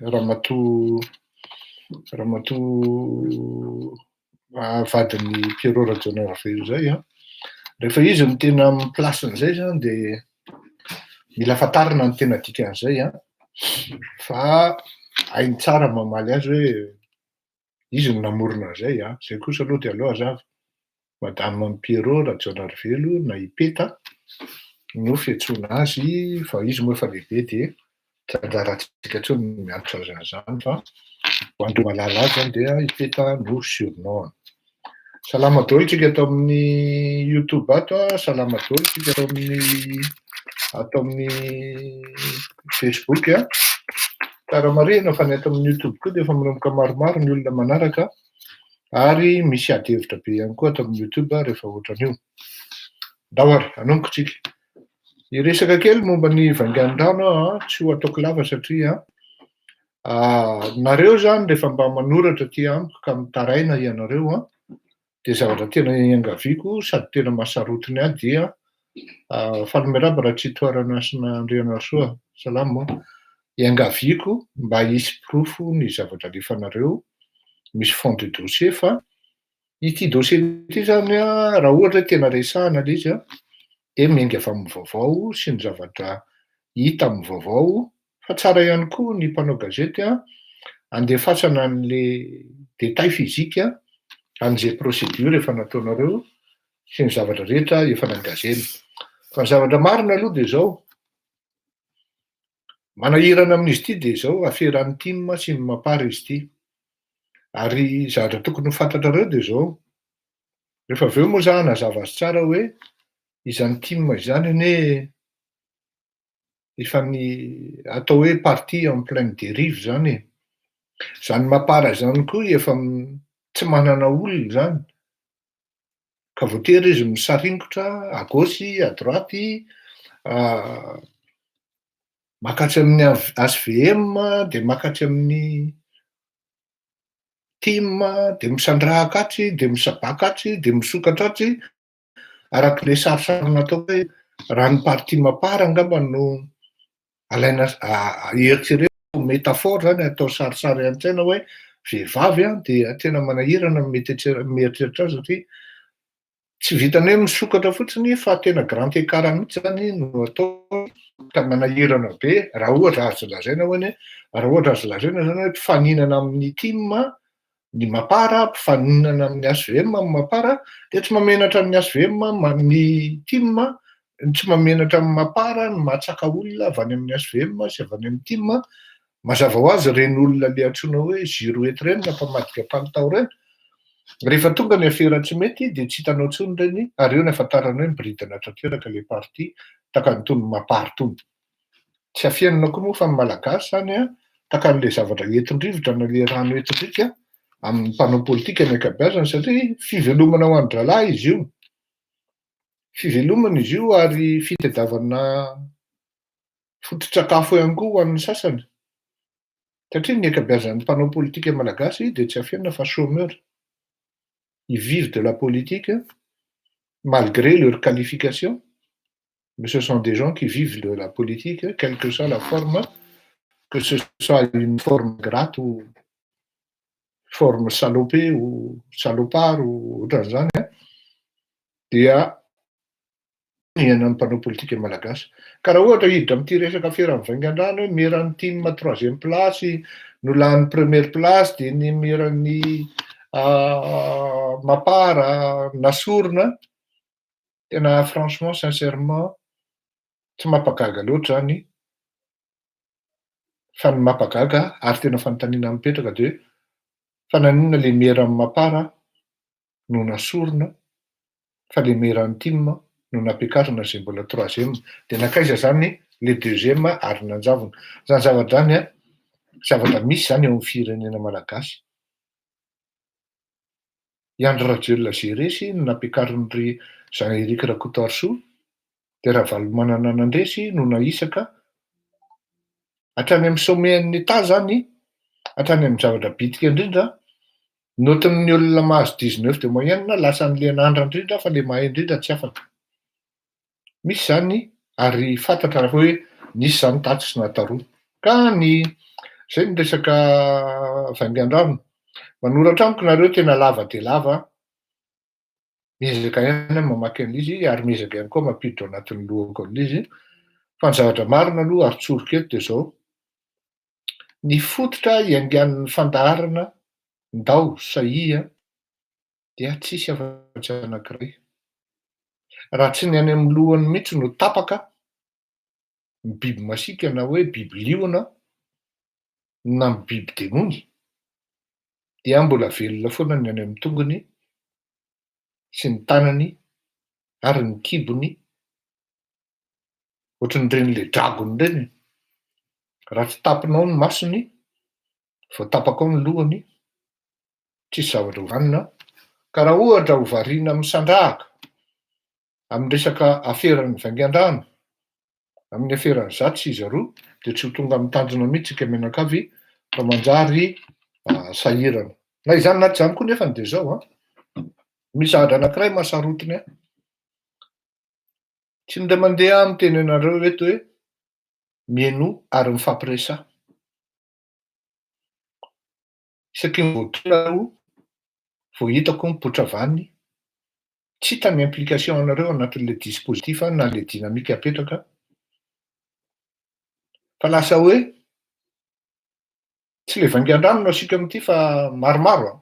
ramatoa ramatoa vadin'i Pierrot Rajaonarivelo zay an, rehefa izy no tena amin'ny place-n'izay zany de mila fantarina ny tena dikan'izay an, fa hainy tsara mamaly azy hoe izy no namorona an'izay an, zay kosa aloha de aleo hazava, madame Pierrot Rajaonarivelo na i Peta no fiantsoana azy fa izy moa efa lehibe de tsy anjarantsika intsony ny miantso azy an'izany fa ho an'ireo mahalala azy zany dia i Peta no surnom-ny. Salama daholo tsika ato amin'ny YouTube ato a, salama daholo tsika ato amin'ny Facebook a. Tsara marihina fa ny ato amin'ny YouTube koa dia efa manomboka maromaro ny olona manaraka ary misy ady hevitra be ihany koa ato amin'ny YouTube rehefa ohatran'io. Ndao ary, hanomboka tsika. Hiresaka kely momba ny vaingan-drano aho an, tsy ho ataoko lava satria nareo zany rehefa mba manoratra aty amiko ka mitaraina ianareo an, de zavatra tena iangaviako sady tena mahasarotiny ahy dia faly miarahaba Ratsitoharanasina Andrianarisoa, salama. Iangaviako mba hisy porofo ny zavatra alefanareo, misy fond de dossier, fa ity dossier ity zany an, raha ohatra hoe tena resahana le izy an, de miainga avy amin'ny vaovao sy ny zavatra hita amin'ny vaovao, fa tsara ihany koa ny mpanao gazety an, andefasana an'le détail physique an'izay procédure efa nataonareo sy ny zavatra rehetra efa nangazena. Fa ny zavatra marina aloha de zao, manahirana amin'izy ity de zao, aferan'ny TIM sy ny MAPAR izy ity. Ary zavatra tokony ho fantatrareo de zao, rehefa avy eo moa za hanazava azy tsara hoe izany TIM izany anie efa ny atao hoe parti en pleine dérive zany e. Zany MAPAR zany koa efa tsy manana olona zany, ka voatery izy misaringotra à gauche, à droite, makatsy amin'ny HVM, de makatsy amin'ny TIM, de misandrahaka atsy, de misabaka atsy, de misokatra atsy, arak'le sarisary natao hoe raha ny parti MAPAR angamba no alaina eritrereto métaphore zany, atao sarisary an-tsaina hoe vehivavy an, de tena manahirana mety mieritreritra azy satria tsy vitany hoe misokatra fotsiny fa tena grand écart mihitsy zany no atao, ka manahirana be raha ohatra azo lazaina hoe raha ohatra azo lazaina zany hoe mpifaninana amin'ny TIM ny MAPAR, mpifaninana amin'ny HVM ny MAPAR, de tsy mahamenatra amin'ny HVM ny TIM, tsy mahamenatra amin'ny MAPAR ny mahatsaka olona avy any amin'ny HVM sy avy any amin'ny TIM. Mazava ho azy reny olona le antsoina hoe girouette reny na mpamadika palitao reny, rehefa tonga ny afera tsy mety de tsy hitanao intsony reny, ary eo ny ahafantarana hoe miboridana tanteraka le parti tahaka an'itony MAPAR itony. Tsy afianina koa moa fa ny Malagasy zany an, tahaka an'le zavatra entin-drivotra na le rano entin-driaka amin'ny mpanao politika ny ankabeazany, satria fivelomana ho an-drahalahy izy io. Fivelomana izy io ary fitadiavana foto-tsakafo ihany koa ho an'ny sasany. Satria ny ankabeazan'ny mpanao politika malagasy de tsy afenina fa chômeur. Ils vivent de la politique malgré leur qualification, mais ce sont des gens qui vivent de la politique, quelle que soit la forme, que ce soit une forme ingrate ou forme salopée ou salopard ou ohatran'izany an, dia iainan'ny mpanao politika malagasy. Ka raha ohatra hiditra amin'ity resaka aferan'ny vaingan-drano hoe meran'ny TIM troisième place no lany première place, de ny meran'ny MAPAR nasorona, tena franchement, sincèrement, tsy mampagaga loatra zany, fa ny mampagaga ary tena fanontaniana mipetraka de hoe fa naninona le meran'ny MAPAR no nasorona fa le meran'ny TIM no nampiakarina zay mbola troisième, de nankaiza zany le deuxième ary nanjavona zany zavatra zany an? Zavatra misy zany eo amin'ny firenena malagasy. I Andry Rajoelina zay resy no nampiakarin'ny Jean Éric Rakotoarisoa, de Ravalomanana nandresy no nahisaka hatrany amin'ny sommet-n'ny État zany, hatrany amin'ny zavatra bitika indrindra. Notin'ny olona mahazo 19 de moyenne lasa an'le nandra indrindra fa le mahay indrindra tsy afaka. Misy zany ary fantatra hoe nisy zany tatsy sy nataroa. Ka ny Zay ny resaka vaingan-drano. Manoratra amiko nareo tena lava de lava, miezaka ihany aho mamaky an'izy ary miezaka ihany koa mampiditra ao anatin'ny lohako an'izy. Fa ny zavatra marina aloha ary tsoriko eto de zao, ny fototra iaingan'ny fandaharana Ndao Sahia dia tsisy afa-tsy anankiray. Raha tsy ny any amin'ny lohany mihitsy no tapaka, ny biby masiaka na hoe biby liona na ny biby demony dia mbola velona foana ny any amin'ny tongony sy ny tanany ary ny kibony, ohatran'ireny le dragony ireny e. Raha tsy tapinao ny masony, vao tapakao ny lohany, tsisy zavatra ho vanona. Ka raha ohatra ho variana misandrahaka amin'ny resaka aferan'ny vaingan-drano, amin'ny aferan'ny zato sy izaroa, dia tsy ho tonga amin'ny tanjona mihitsy isika mianakavy fa manjary sahirana. Na izany na tsy izany koa nefany dia izao an, misy zavatra anankiray mahasarotiny ahy. Tsy indray mandeha aho miteny anareo eto hoe mihainoa ary mifampiresaha. Isaky ny voatonona aho vao hitako mipoitra avy any, tsy hita ny implication anareo anatin'ilay dispositif na ilay dynamique apetraka fa lasa hoe tsy ilay vaingan-drano no asiako amin'ity fa maromaro an!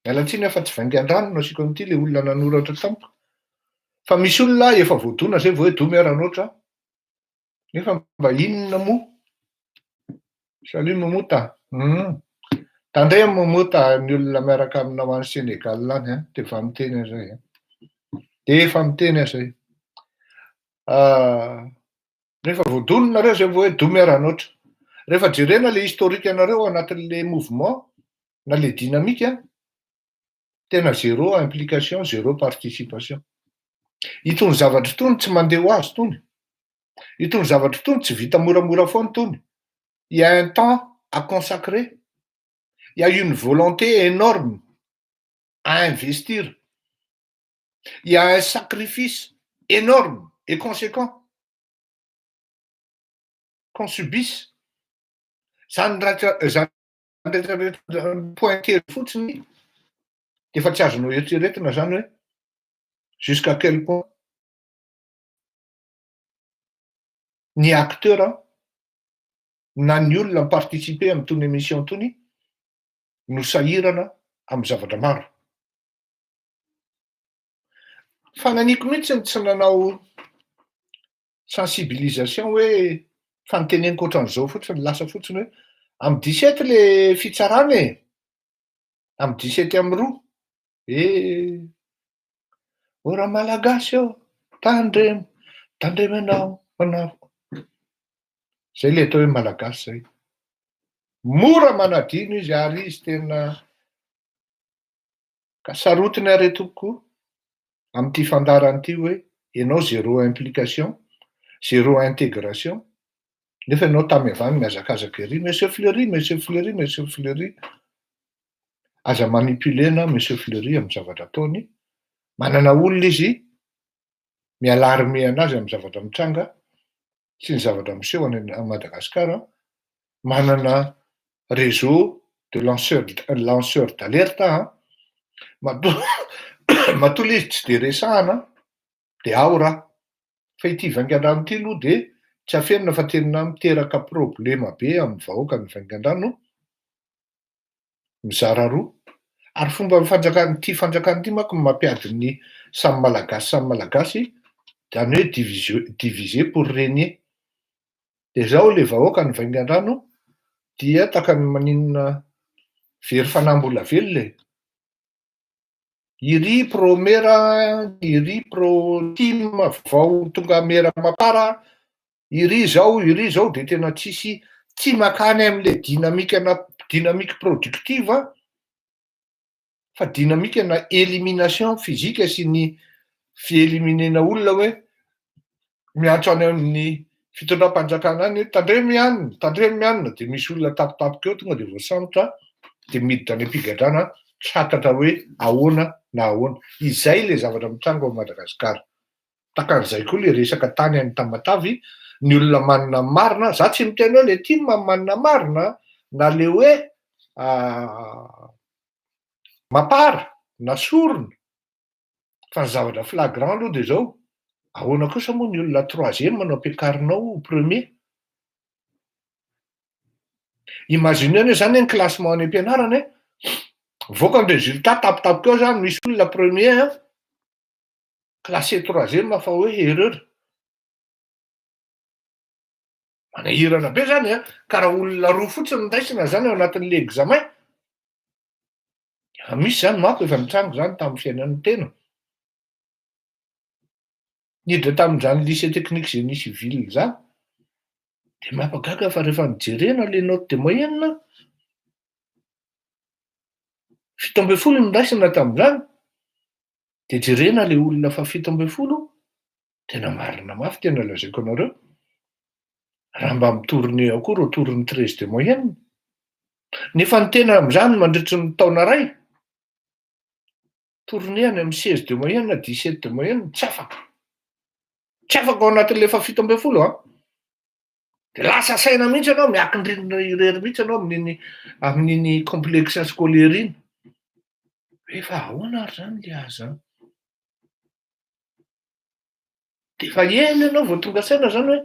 Miala tsiny aho fa tsy vaingan-drano no asiako amin'ity ilay olona nanoratra tamiko fa misy olona efa voadona izay vao hoe domy aho ranoatra. Nefa mba inona moa? Salut Momota. Hum. Tandremo Momota ny olona miaraka aminao any Sénégal any an, dia efa miteny aho zay an. Dia efa miteny aho zay. Ah, rehefa voadonina nareo zay vao hoe domy aranoatra. Rehefa jerena le historique anareo ao anatin'le mouvement na le dynamique, tena zéro implication, zéro participation. Itony zavatra itony tsy mandeha ho azy itony. Itony zavatra itony tsy vita moramora foana itony. Il y a un temps à consacrer. Il y a une volonté énorme à investir. Il y a un sacrifice énorme et conséquent qu'on subisse. Zany rehetra zany rehetrarehetra pointer fotsiny de efa tsy azonao eritreretina zany hoe jusqu'à quel point ny acteur na ny olona mi-participer amin'itony émission itony no sahirana amin'ny zavatra maro. Fa naniko mihitsy ny tsy nanao sensibilisation hoe fa niteneniko ohatran'izao fotsiny lasa fotsiny hoe amin'ny 17 le fitsarana e, amin'ny 17 amin'ny 2 eh, ô raha malagasy ô, tandremo, tandremo ianao manao. Zay le atao hoe malagasy zay. Mora manadino izy ary izy tena ka sarotiny ary tompoko amin'ity fandaharana ity hoe ianao zéro implication, zéro intégration, nefa ianao tamy avy any mihazakazaka ery, monsieur Fleury, monsieur Fleury, monsieur Fleury. Aza manipulena monsieur Fleury amin'ny zavatra ataony. Manana olona izy mi-alarme anazy amin'ny zavatra mitranga sy ny zavatra miseho any Madagasikara. Manana réseau de lanceur d'alerte an. Matoa matoa le izy tsy de resahana de ao raha. Fa ity vaingan-drano ity aloha de tsy afenina fa tena miteraka problema be amin'ny vahoaka ny vaingan-drano, mizara roa. Ary fomba fanjakana ity fanjakana ity manko no mampiady ny samy malagasy samy malagasy, zany hoe diviser pour régner. De zao le vahoaka ny vaingan-drano dia takany maninona very fanahy mbola velona e. Iry pro mera, iry pro tim vao tonga mera mapara, iry zao, iry zao de tena tsisy tsy makany am'le dynamique na dynamique productive fa dynamique na élimination physique sy ny fiéliminena olona hoe miantso any amin'ny fitondram-panjakana any hoe tandremo ihanina, tandremo ihanina, de misy olona tampotampoka eo tonga de voasambotra de miditra any am-pigadrana tsy fantatra hoe ahoana na ahoana. Izay le zavatra mitranga ao Madagasikara. Takan'izay koa le resaka tany any Tamatavy, ny olona manana marina, za tsy miteny hoe le tim manana marina. na le hoe mapara na sorona. Fa ny zavatra flagrant aloha de zao, ahoana kosa moa ny olona troisième no ampiakarinao ho premier? Imagineo anie zany hoe ny classement any am-pianarana e, mivoaka ny résultat tampotampoka eo zany misy olona premier an, classé troisième fa hoe erreur. Manahirana be zany an, ka raha olona roa fotsiny no raisina zany ao anatin'le examen, efa misy zany manko efa nitranga zany tamin'ny fiainan'ny tena. Niditra tamin'izany lycée technique génie civil zany, de mampagaga fa rehefa nijerena le note de moyenne, 17 no raisina tamin'izany, de jerena le olona fa 17, tena marina mafy tena lazaiko anareo, raha mba mi-tourner akory autour ny 13 de moyenne, nefa ny tena am'izany mandritry ny taona ray, tourner any amy 16 de moyenne, 17 de moyenne, tsy afaka, tsy afaka ao anatin'le efa 17 an. De lasa saina mihitsy anao, miakin-drindrina irery mihitsy anao amin'iny complexe scolaire iny, efa ahoana ary zany le azy zany? De efa ela ianao vao tonga saina zany hoe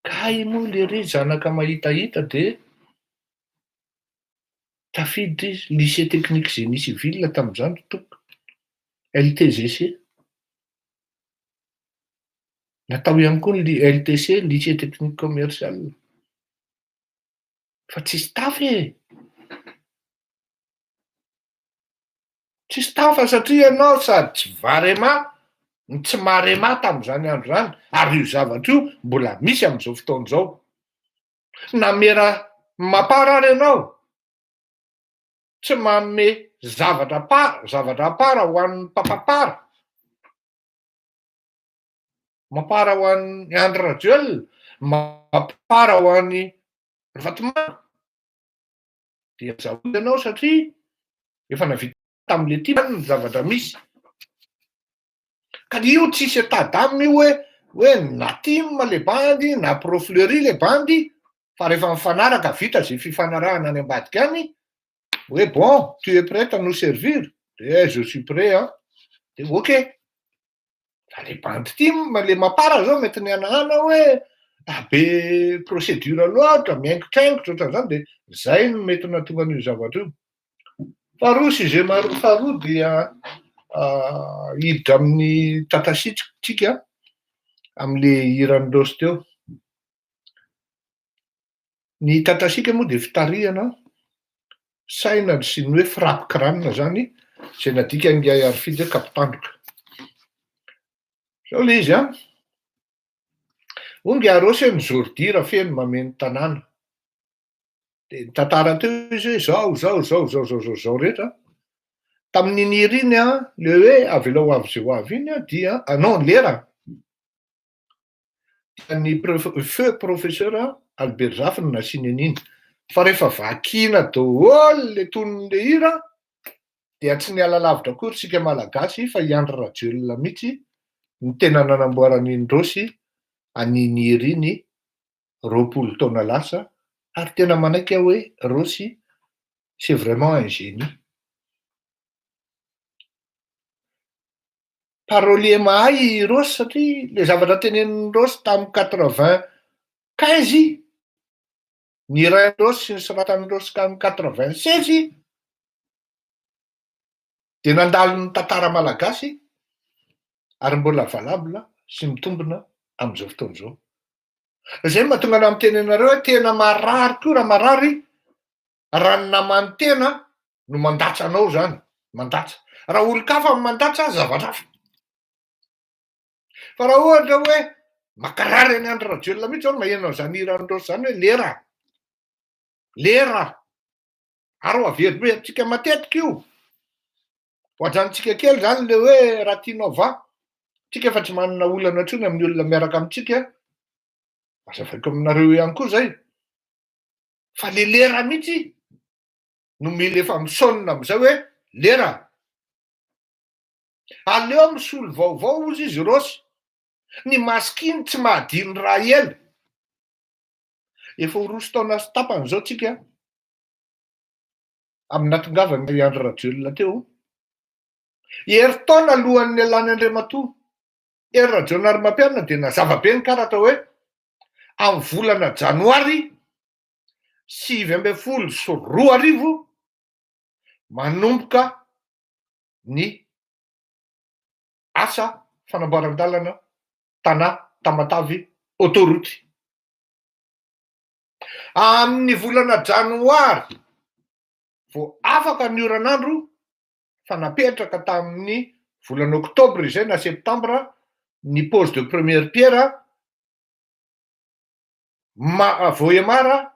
kay moa le ry zanaka mahitahita de tafiditra izy, lycée technique génie civil tamin'izany tompoko, LTGC. Natao ihany koa ny LTC, lycée technique commercial. Fa tsisy tafa e! Tsisy tafa satria ianao sady tsy varema no tsy marema tamin'izany andro izany, ary io zavatra io mbola misy amin'izao fotoana izao. Na mera mapar ary ianao, tsy manome zavatra par, zavatra apara ho an'ny mpampapara, mapara ho an'i Andry Rajoelina, mapara ho an'i Ravatomanga, dia azahoany ianao satria efa navita tamin'le tim ny zavatra misy. Ka io tsisy état d'âme io hoe hoe na tim le bandy na profleury le bandy fa rehefa mifanaraka vita zay fifanarahana any ambadika any hoe bon tu es prête à nous servir de je suis prêt an de ok. Fa le bandy tim le mapara zao mety nihanahana hoe ah be procédure loatra, mihaingotraingotra ohatran'izany de zay no mety nahatonga an'io zavatra io. Faharoa sujet maro faharoa dia hiditra amin'ny tatasitrika am'le hiran'i Raosy teo. Ny tatasika moa de fitarihana saina sy ny hoe frappe crâne zany zay nadikan'ingahy Harifidy hoe kapitandroka. Zao le izy an, hoy ingahy Raosy hoe ny zôridira feno mameno tanàna. De nitantara teo izy hoe zao zao zao zao zao zao zao rehetra. Tamin'iny hira iny an, le hoe avelao ho avy zay ho avy iny an dia, non lera, dia ny feu professeur Albert Zafy no nasiany an'iny. Fa rehefa vakiana daholo le tonon'le hira dia tsy niala lavitra akory isika Malagasy fa i Andry Rajoelina mihitsy no tena nanamboaran'iny Raosy an'iny hira iny 20 taona lasa ary tena manaiky aho hoe Raosy c'est vraiment un génie. Parolier mahay i Raosy satria le zavatra tenenin'i Raosy tamin'ny 95 ny hirain'i Raosy sy ny soratan'i Raosy tamin'ny 96 dia nandalo ny tantara malagasy ary mbola valable sy mitombina amin'izao fotoana izao. Zay no mahatonga anah miteny anareo hoe tena marary koa raha marary raha ny naman'ny tena no mandatsa anao zany, mandatsa. Raha olon-kafa no mandatsa zavatra hafa. Fa raha ohatra hoe makarary an'i Andry Rajoelina mihitsy zao ny maheno an'izany hiran'i Raosy zany hoe lera, lera, ary ho averimberintsika matetika io. Ho ajanontsika kely zany le hoe raha tianao va, tsika efa tsy manana olana intsony amin'ny olona miaraka amintsika, azavaiko aminareo ihany koa zay, fa le lera mihitsy no mila efa misaonina amizay hoe lera, aleo misolo vaovao ozy izy Raosy, ny masikiny tsy mahadino raha ela, efa ho roso taona sy tapany zao tsika. amin'ny nahatongavana i Andry Rajoelina teo, herintaona alohan'ny nialany Andriamatoa Hery Rajaonarimampianina dia nazava be ny karatra hoe amin'ny volana janoary 2019 manomboka ny asa fanamboaran-dalana Tana Tamatave autoroute. Amin'ny volana janoary vao afaka ny oran'andro fa napetraka tamin'ny volana oktobra izay na septambra ny pose de première pierre ma Vohemar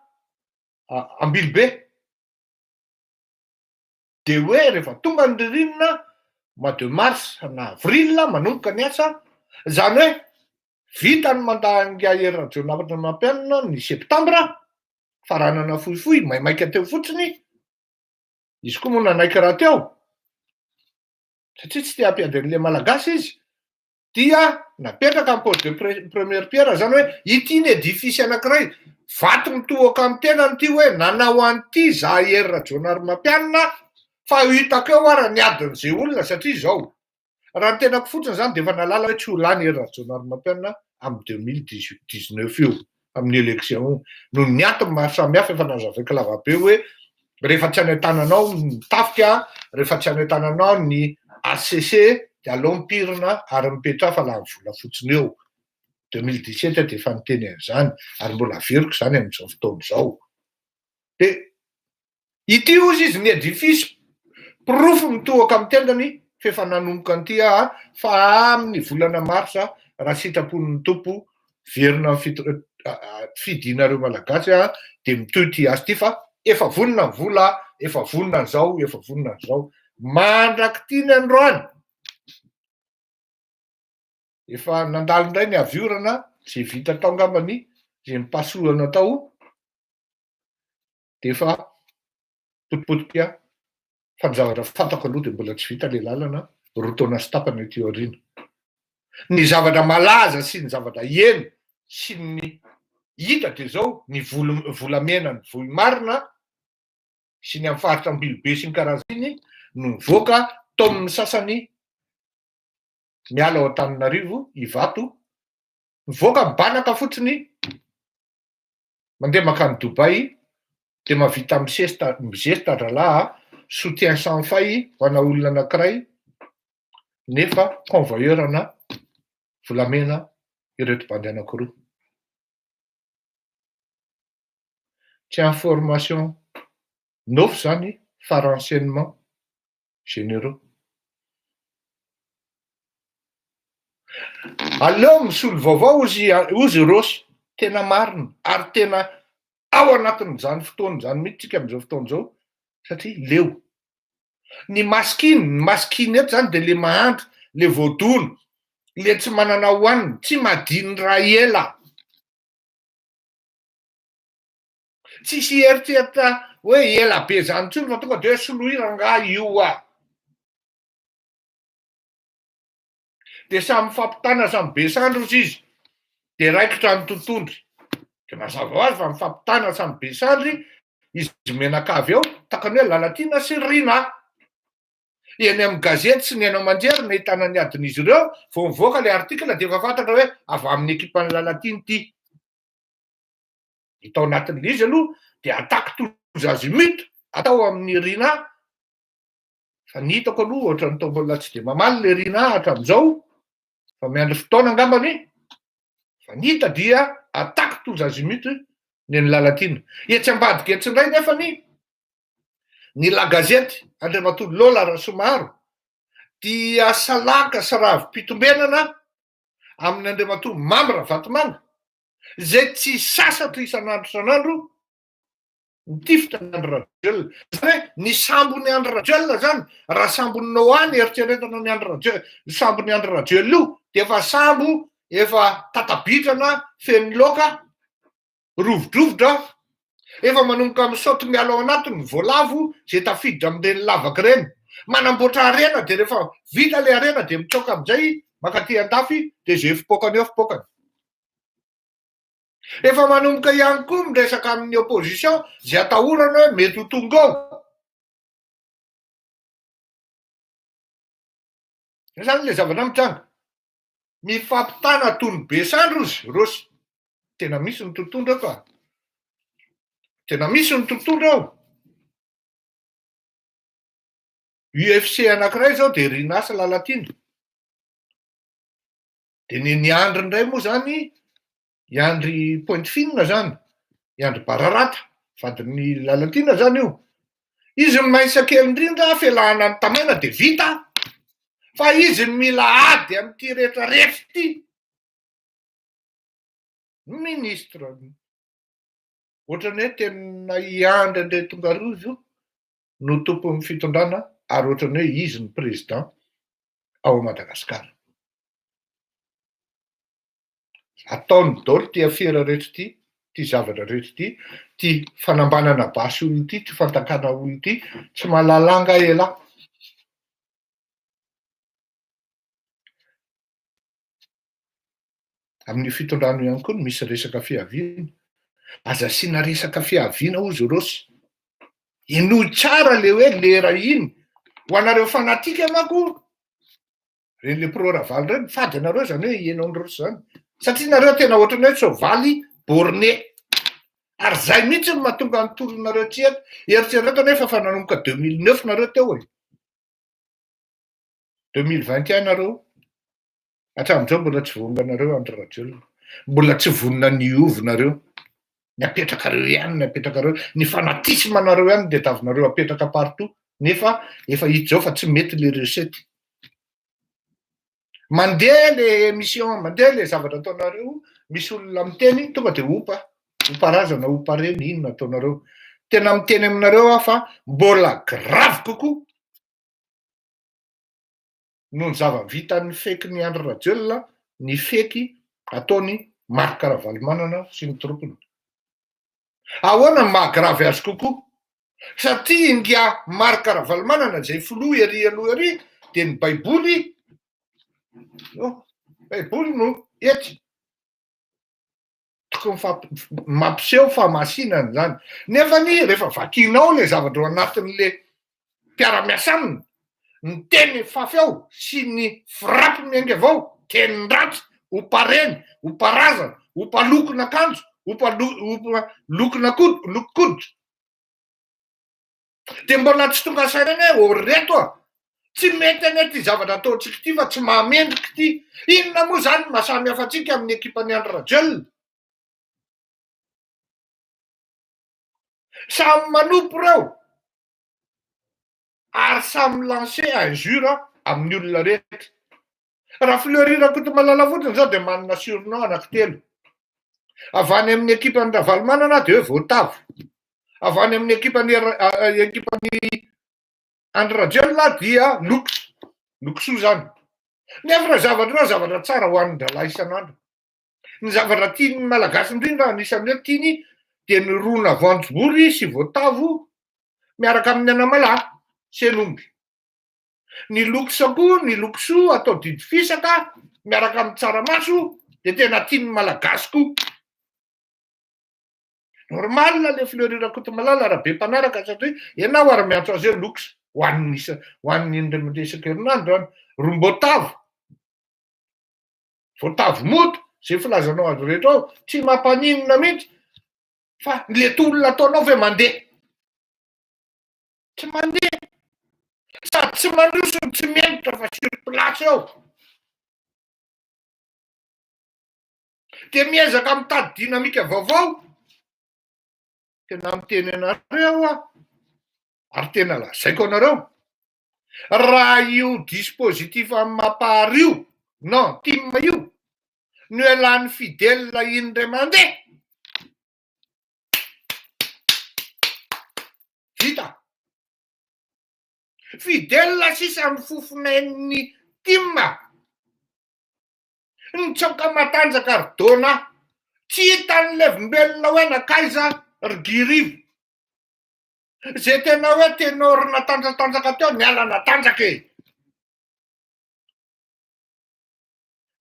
Ambilobe de hoe rehefa tonga ny ririnina mois de mars na avril manomboka ny asa, zany hoe vita ny mandat an'ingahy Hery Rajaonarimampianina ny septambra, faranana fohifohy maimaika teo fotsiny, izy koa moa nanaiky rahateo satria tsy te hampiady an'le malagasy izy, dia napetraka ny pose de première pierre zany hoe ity ny édifice anankiray, vato mitohoka amin'ny tenany ity hoe nanao an'ity za Hery Rajaonarimampianina fa ho hitako eo ara ny adin'izay olona satria izao raha ny tenako fotsiny zany de efa nahalala hoe tsy ho lany Hery Rajaonarimampianina amin'ny 2019 io amin'ny élection io noho ny antony maro samihafa efa nazavaiko lavabe hoe rehefa tsy any an-tananao ny tafika, rehefa tsy any an-tananao ny HCC de aleo mipirina ary mipetraha fa lany vola fotsiny eo. 2017 aho de efa niteny an'izany ary mbola averiko izany amin'izao fotoana izao. De ity hozy izy ny édifice porofo mitohoka amin'ny tendany f'efa nanomboka an'ity aho fa amin'ny volana marsa raha sitrapon'ny Tompo Verina amin'ny fidinareo Malagasy a, dia mitohy ity asa ity fa efa vonona ny vola, efa vonona an'izao, efa vonona an'izao. Mandrak'ity ny androany, efa nandalo indray ny avy orana, izay vita tao angambany, izay nipasohana tao, dia efa potipotika fa ny zavatra fantako aloha dia mbola tsy vita le lalana 2 taona sy tapany aty aoriana. Ny zavatra malaza sy ny zavatra heno sy ny hita dia zao, ny volo volamena ny Vohimarina sy ny amin'ny faritra Ambilobe sy ny karazany no mivoaka taomin'ny sasany miala ao Antananarivo, Ivato, mivoaka mibanaka fotsiny Mandeha mankany Dubaï dia mahavita misesta mizesta dralahy a, soutien sans faille ho ana olona anakiray nefa convoyeur ana volamena ireto bandy anakiroa. Tsy information nofy zany fa renseignement généraux. Aleo misolo vaovao ozy ozy Rossy, tena marina ary tena ao anatin'izany fotoana izany mihitsy tsika amin'izao fotoana izao satria leo. Ny masikiny, ny masikiny eto zany de le mahantra, le voadona, le tsy manana hohanina, tsy madiny raha ela. Tsisy eritreritra hoe ela be zany intsony fa tonga de hoe soloy rangahy io ah. De samy mifampitana samy be sandry ozy izy de raikitra ny tontondry. De mazava ho azy fa mifampitana samy be sandry izy mianakavy ao takany hoe Lalatiana sy Rina. Eny amin'ny gazety sy ny haino aman-jery no ahitana ny adin'izy ireo, vao mivoaka le article de efa fantatra hoe avy amin'ny ekipan'i Lalatiana ity. Ny tao anatin'ilay izy aloha dia attaque tous azimuts atao amin'i Rinah fa ny hitako aloha ohatran'ny toa mbola tsy dia mamaly le Rinah hatramin'izao fa miandry fotoana angambany fa ny hita dia attaque tous azimuts ny an'i Lalatiana. Etsy ambadika etsy indray nefany ny La Gazette Andriamatoa Lola Rasoamaro dia salaka sy ravi-pitombenana amin'ny Andriamatoa Mamy Ravatomanga izay tsy sasatra isan'andro isan'andro mitifitra an'i Andry Rajoelina. Izany hoe ny sambon'i Andry Rajoelina izany, raha sambon'i Noa ny eritreretana an'i Andry Rajoelina, ny sambon'i Andry Rajoelina io dia efa sambo efa tatabitrana feno laoka, rovidrovitra, efa manomboka misaoty miala ao anatiny ny voalavo izay tafiditra amin'ireny lavaka ireny. Manamboatra harena dia rehefa vita ilay harena dia mitsoaka amin'izay mankaty an-dafy dia izay fipoakany eo fipoakany. Efa manomboka ihany koa miresaka amin'ny opposition izay atahorana hoe mety ho tonga ao. Zay zany le zavatra mitranga. Mifampitana toy ny be sandry ozy Rossy. Tena misy ny totohondry ao ka. Tena misy ny totohondry ao. UFC anankiray zao de Rinah sy Lalatiana. De ny ny Andry indray moa zany I Andry Pointe Fine zany, i Andry Bararata, vadin'i Lalatiana zany io. Izy ny maisa kely indrindra, felahana ny tamaina de vita, fa izy ny mila ady amin'ity rehetra rehetra ity. Ministre, ohatran'ny hoe tena i Andry Andriatongarivo no tompon'ny fitondrana ary ohatran'ny hoe izy no président ao Madagasikara. Ataony daholo ity afera rehetra ity, ity zavatra rehetra ity, ity fanambanana basy olona ity, ity fanjakana olona ity, tsy mahalala angaha elah? Amin'io fitondrana io ihany koa no misy resaka fiaviana. Aza asiana resaka fiaviana hozy Rossy. Henoy tsara le hoe lera iny. Ho anareo fanatika manko, Reny le pro Ravalo reny, fady anareo zany hoe hihaino an'i Rossy zany. Satria nareo tena ohatran'ny hoe soavaly borné. Ary zay mihitsy no mahatonga ny tolonareo tsy eto. Eritrereto anefa fa nanomboka 2009 nareo teo e. 2021 nareo, hatramin'izao mbola tsy vonona nareo Andry Rajoelina. Mbola tsy vonona ny hiova nareo. Ny apetrakareo ihany, ny apetrakareo, ny fanatisme nareo ihany no tadiavinareo apetraka partout. Nefa efa hita izao fa tsy mety le recette. Mandeha le émission, mandeha le zavatra ataonareo, misy olona miteny tonga de ompa, ompa razana, ompa reny, inona ataonareo. Tena miteny aminareo aho fa mbola grave kokoa noho ny zava-bitan'ny fekin'i Andry Rajoelina ny feky ataon'i Marc Ravalomanana sy ny tropiny. Ahoana no maha grave azy kokoa? Satria ingahy Marc Ravalomanana izay filoha ery aloha ery dia ny baiboly no baiboly no etsy. Tokony mampiseho fahamasinana izany. Nefa anie rehefa vakianao ilay zavatra ao anatin'le mpiara-miasa aminy, ny teny fafy ao sy ny frappe miainga avy ao, teny ratsy, ompa reny, ompa razana, ompa lokon'akanjo, ompa ompa lokon'akoho, lokon-koditra. Dia mbola tsy tonga saina anie hoe ry reto a! Tsy mety anie ity zavatra ataontsika ity fa tsy mahamendrika ity. Inona moa izany no maha samy hafa antsika amin'ny ekipan'i Andry Rajoelina? Samy manompo ireo ary samy mi-lancer injure amin'ny olona rehetra. Raha Fleury Rakotomalala fotsiny izao dia manana surnom anankitelo. Avy any amin'ny ekipan'i Ravalomanana dia hoe voatavo. Avy any amin'ny ekipan'i ekipan'i Andry Rajoelina dia loks, lokisoa izany. Nefa ireo zavatra ireo zavatra tsara ho an'ny-drahalahy isan'andro. Ny zavatra tian'ny Malagasy indrindra anisan'ny hoe tiany dia ny rona voanjobory sy voatavo miaraka amin'ny anamalaho sy hen'omby. Ny loks koa, ny lokisoa atao didy fisaka miaraka amin'ny tsaramaso dia tena tian'ny Malagasy koa. Normal le Fleury Rakotomalala raha be mpanaraka satria ianao ary miantso azy hoe loks ho an'ny isa ho an'ny indray isan-kerinandro any. Romboatavo, voatavo mody, zay filazanao azy rehetra ao, tsy mampaninona mihitsy fa le tolona ataonao ve mandeha? Tsy mandeha. Sady tsy mandroso no tsy mihemotra fa sur place eo. Dia miezaka mitady dynamique vaovao. Tena miteny anareo aho ary tena lazaiko anareo, raha io dispositif amin'ny Mapar io, non, tim io, no ialàn'i Fidèle iny indray mandeha, Vita. Fidèle sisa ny fofonain'ny tim. Nitsoaka matanjaka ry Dona. Tsy hitan'ny levimbelona hoe nankaiza ry Guy Rivo. Ze tena hoe ténor natanjatanjaka teo niala natanjaka e.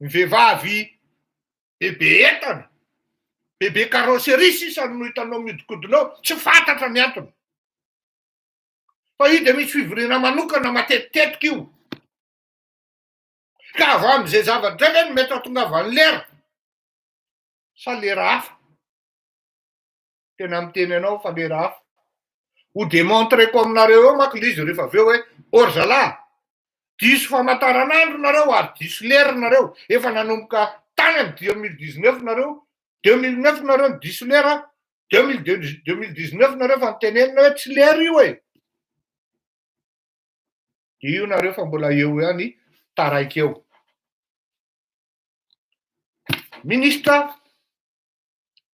Ny vehivavy bebe entana, bebe carrosserie sisa no hitanao miodikodina ao, tsy fantatra ny antony. Fa io dia misy fivoriana manokana matetitetika io. Ka avy amin'izay zavatra izay ve no mety hahatongavan'ny lera? Sa lera hafa? Tena miteny anao fa lera hafa. Ho demontreko aminareo eo manko le izy rehefa avy eo hoe or zalahy, diso famantaranandro nareo ary diso lera nareo, efa nanomboka tany amin'ny 2019 nareo, 2009 nareo no diso lera, 2019 nareo efa nitenenina hoe tsy lera io e! De io nareo fa mbola eo ihany taraiky eo. Ministra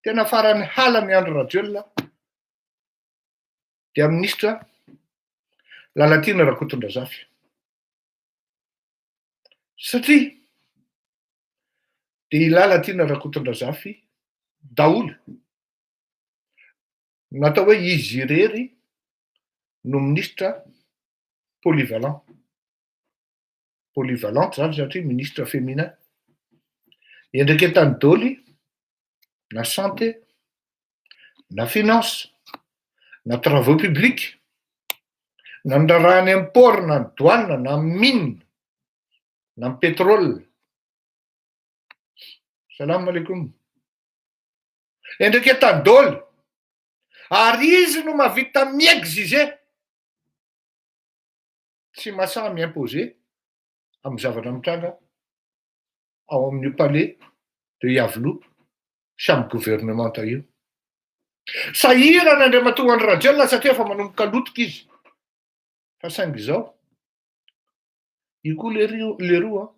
tena farany halan'i Andry Rajoelina dia minisitra Lalatiana Rakotondrazafy. Satria dia i Lalatiana Rakotondrazafy daholo natao hoe izy irery no minisitra polyvalent. Polyvalente zany satria ministre féminin. Endriketany doly na santé na finance na travaux publics na ny raharaha any amin'ny port na ny douane na ny mine na ny pétrole. Salam alaikum. Endriketany doly ary izy no mahavita mi-exiger tsy mahasahy mi-imposer amin'ny zavatra mitranga ao amin'io palais de Iavoloha sy amin'ny governemanta io. Sahirana Andriamatoa Andry Rajoelina satria efa manomboka lotika izy. Fa saingy izao, io koa lery leroa an.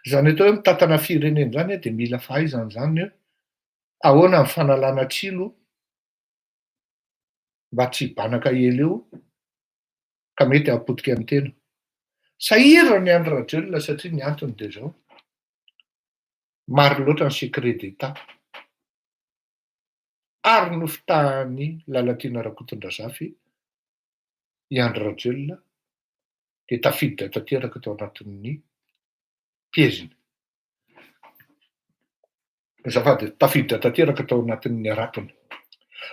Izany atao hoe mitantana firenena izany dia mila fahaizana izany hoe ahoana ny fanalana tsilo mba tsy hibanaka ela eo ka mety hahapotika ny tena. Sahirana i Andry Rajoelina satria ny antony dia izao, maro loatra ny secret d'Etat ary nofitahan'i Lalatiana Rakotondrazafy i Andry Rajoelina dia tafiditra tanteraka tao anatin'ny piège-ny. Azafady, tafiditra tanteraka tao anatin'ny haratony.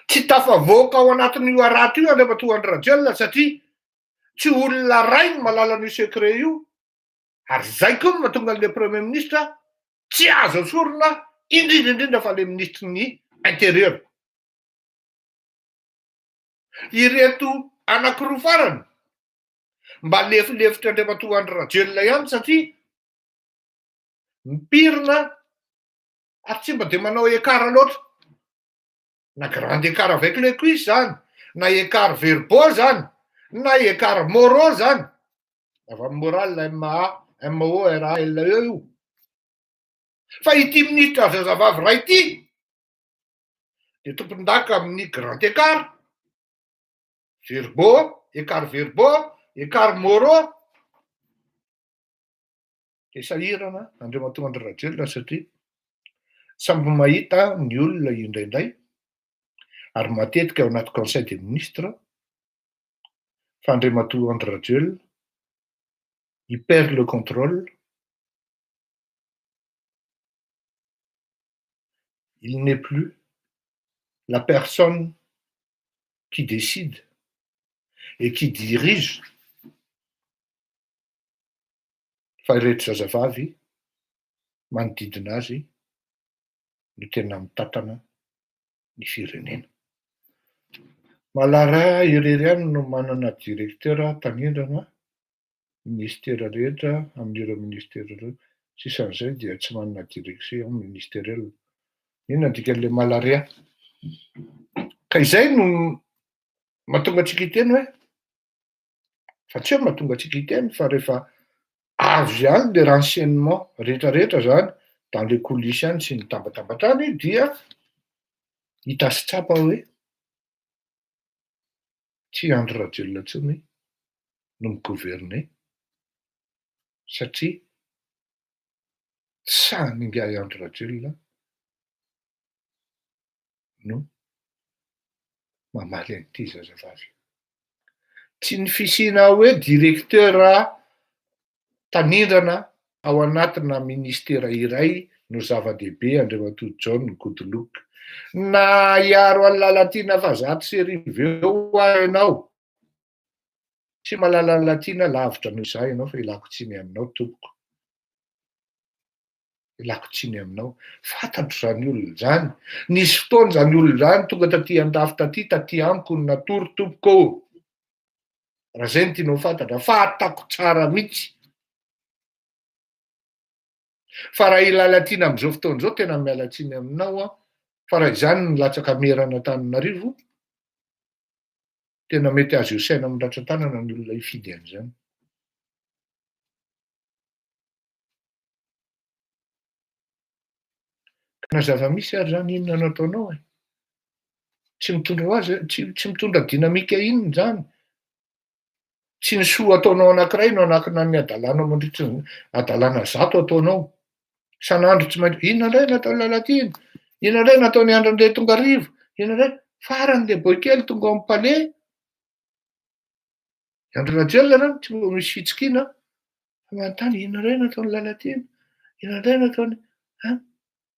Tsy tafavoaka ao anatin'io harato io Andriamatoa Andry Rajoelina satria tsy olona ray no mahalala an'io secret io ary zay koa no mahatonga an'le premier ministre tsy azo esorina indrindra indrindra fa le ministre ny intérieur. Ireto anankiroa farany mba lefilefitra Andriamatoa Andry Rajoelina ihany satria mipirina ary tsy mba de manao écart loatra na grand écart avec les cuisses zany na écart verbaux zany na écart moraux zany avy amy moral M A M O R A L E io fa ity ministra zazavavy ray ity de tompon-daka amin'ny grand écart verbaux écart verbaux écart moraux de sahirana Andriamatoa Andry Rajoelina satria samby mahita ny olona indraindray ary matetika ao anaty conseil des ministres fa Andriamatoa Andry Rajoelina il perd le contrôle, il n'est plus la personne qui décide et qui dirige fa ireto zazavavy manodidina azy no tena mitantana ny firenena. Malara irery ihany no manana directeur tanindrana ministera rehetra amin'ireo ministera ireo sisan'izay dia tsy manana direction ministérielle. Inona ny dikan'le malaria? Ka izay no mahatonga antsika hiteny hoe fa tsy hoe mahatonga antsika hiteny fa rehefa avy any le renseignement rehetrarehetra zany dans les coulisses any sy ny tambatambatra any dia hita sy tsapa hoe tsy Andry Rajoelina intsony no mi-gouverner satria tsy sahy ingahy Andry Rajoelina no mamaly an'ity zazavavy. Tsy ny fisiana hoe directeur tanindrana ao anatina ministera iray no zava-dehibe Andriamatoa John Goodluck. Na hiaro an'i Lalatiana fa 11 eo aho ianao. Tsy mahalala ny latina lavitra noho izaho ianao fa ilako tsiny aminao tompoko. Ilako tsiny aminao. Fantatro izany olona izany. Nisy fotoana izany olona izany tonga taty andafy taty, taty amiko no natory tompoko ô. Raha izay no tianao ho fantatra, fantako tsara mihitsy. Fa raha i Lalatiana amin'izao fotoana izao tena miala tsiny aminao aho fa raha izany ny latsaka meran'Antananarivo, tena mety azo isaina amin'ny ratsan-tanana ny olona hifidy an'izany. Ka na zava-misy ary izany inona no ataonao e? Tsy mitondra ho azy, tsy tsy mitondra dynamique inona izany. Tsy ny soa ataonao anankiray no hanakana ny hadalanao mandritry ny hadalana zato ataonao. Isan'andro tsy maintsy, inona indray no ataon'i Lalatiana? Inona indray no ataon'i Andry Andriatongarivo? Inona indray? Farany le boy kely tonga ao amin'ny palais. Andry Rajoelina zany tsy mba misy fitsikiana fa manontany inona indray no ataon'i Lalatiana? Inona indray no ataony an?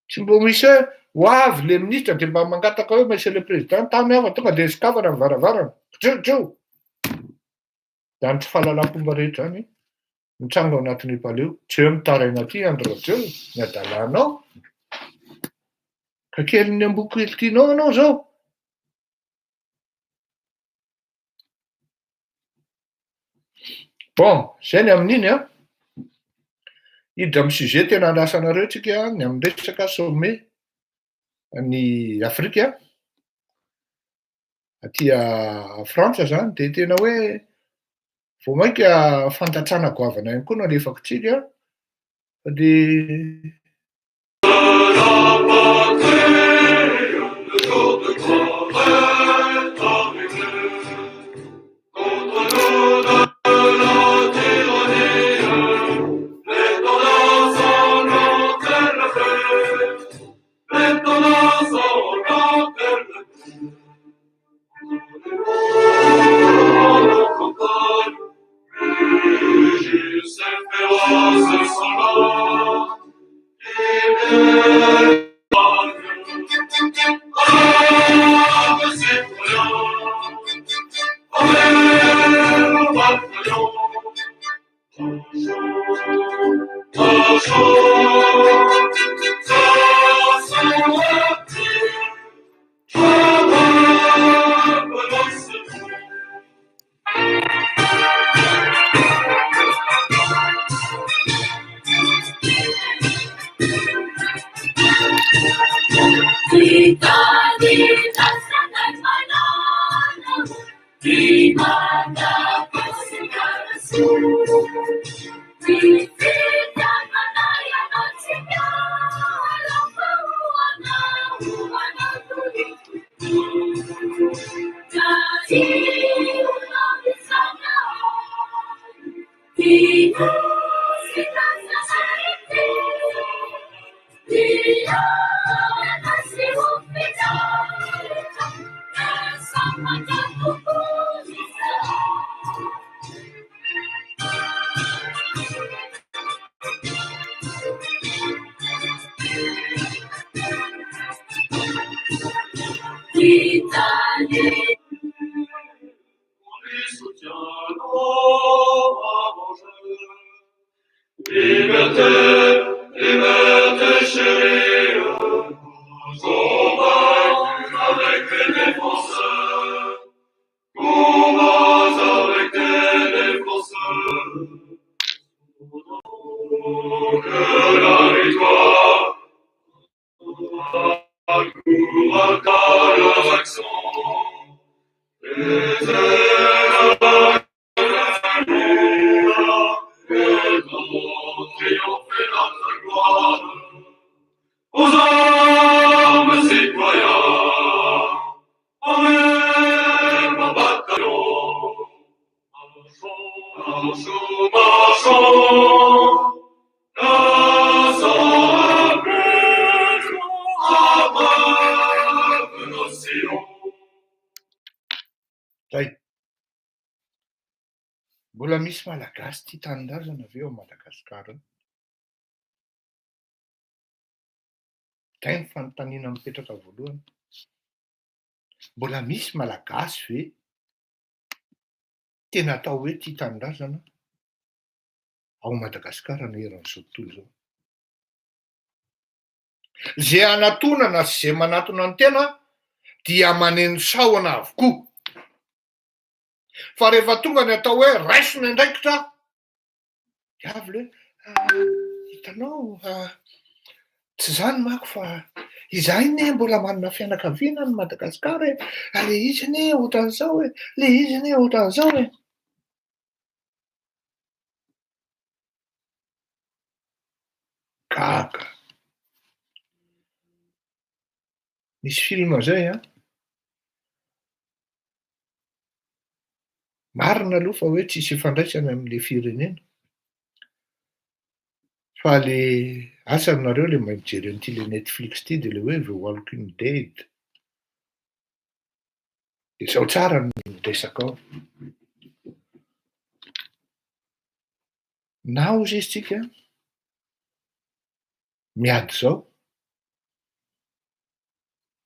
Tsy mba misy hoe ho avy le ministra de mba mangataka hoe monsieur le président tamy aho fa tonga de sokafana ny varavarana. Trio trio. Zany tsy fahalalam-pomba rehetra zany mitranga ao anatin'io palais io. Tsy hoe mitaraina aty Andry Rajoelina, ny hadalanao. Ka kelin'ny amboa kely tianao ianao zao. Bon, zay ny amin'iny an. Hiditra amin'ny sujet tena andrasanareo tsika ny amin'ny resaka sommet ny Afrika aty Frantsa zany de tena hoe vao mainka fantatrana goavana ihany koa no alefako tsika fa de Zay. Mbola misy Malagasy tia tanindrazana ve ao Madagasikara ao? Zay ny fanontaniana mipetraka voalohany. Mbola misy Malagasy ve? Tena atao hoe tia tanindrazana ao Madagasikara na eran'izao tontolo izao. Ze anatonana sy ze manatona ny tena dia maneno sahona avokoa. Fa rehefa tonga ny atao hoe raiso ny andraikitra dia avy le hoe hitanao tsy zany manko fa izahay anie mbola manana fianakaviana any Madagasikara e, ary le izy anie ohatran'izao e, le izy anie ohatran'izao e. Gaga. Misy film zay an. Marina aloha fa hoe tsisy ifandraisany amin'le firenena. Fa le asa nareo le mahay mijery an'ity le Netflix ty de le hoe The Walking Dead. De zao tsara ny resaka ao. Na hozy izy tsika miady zao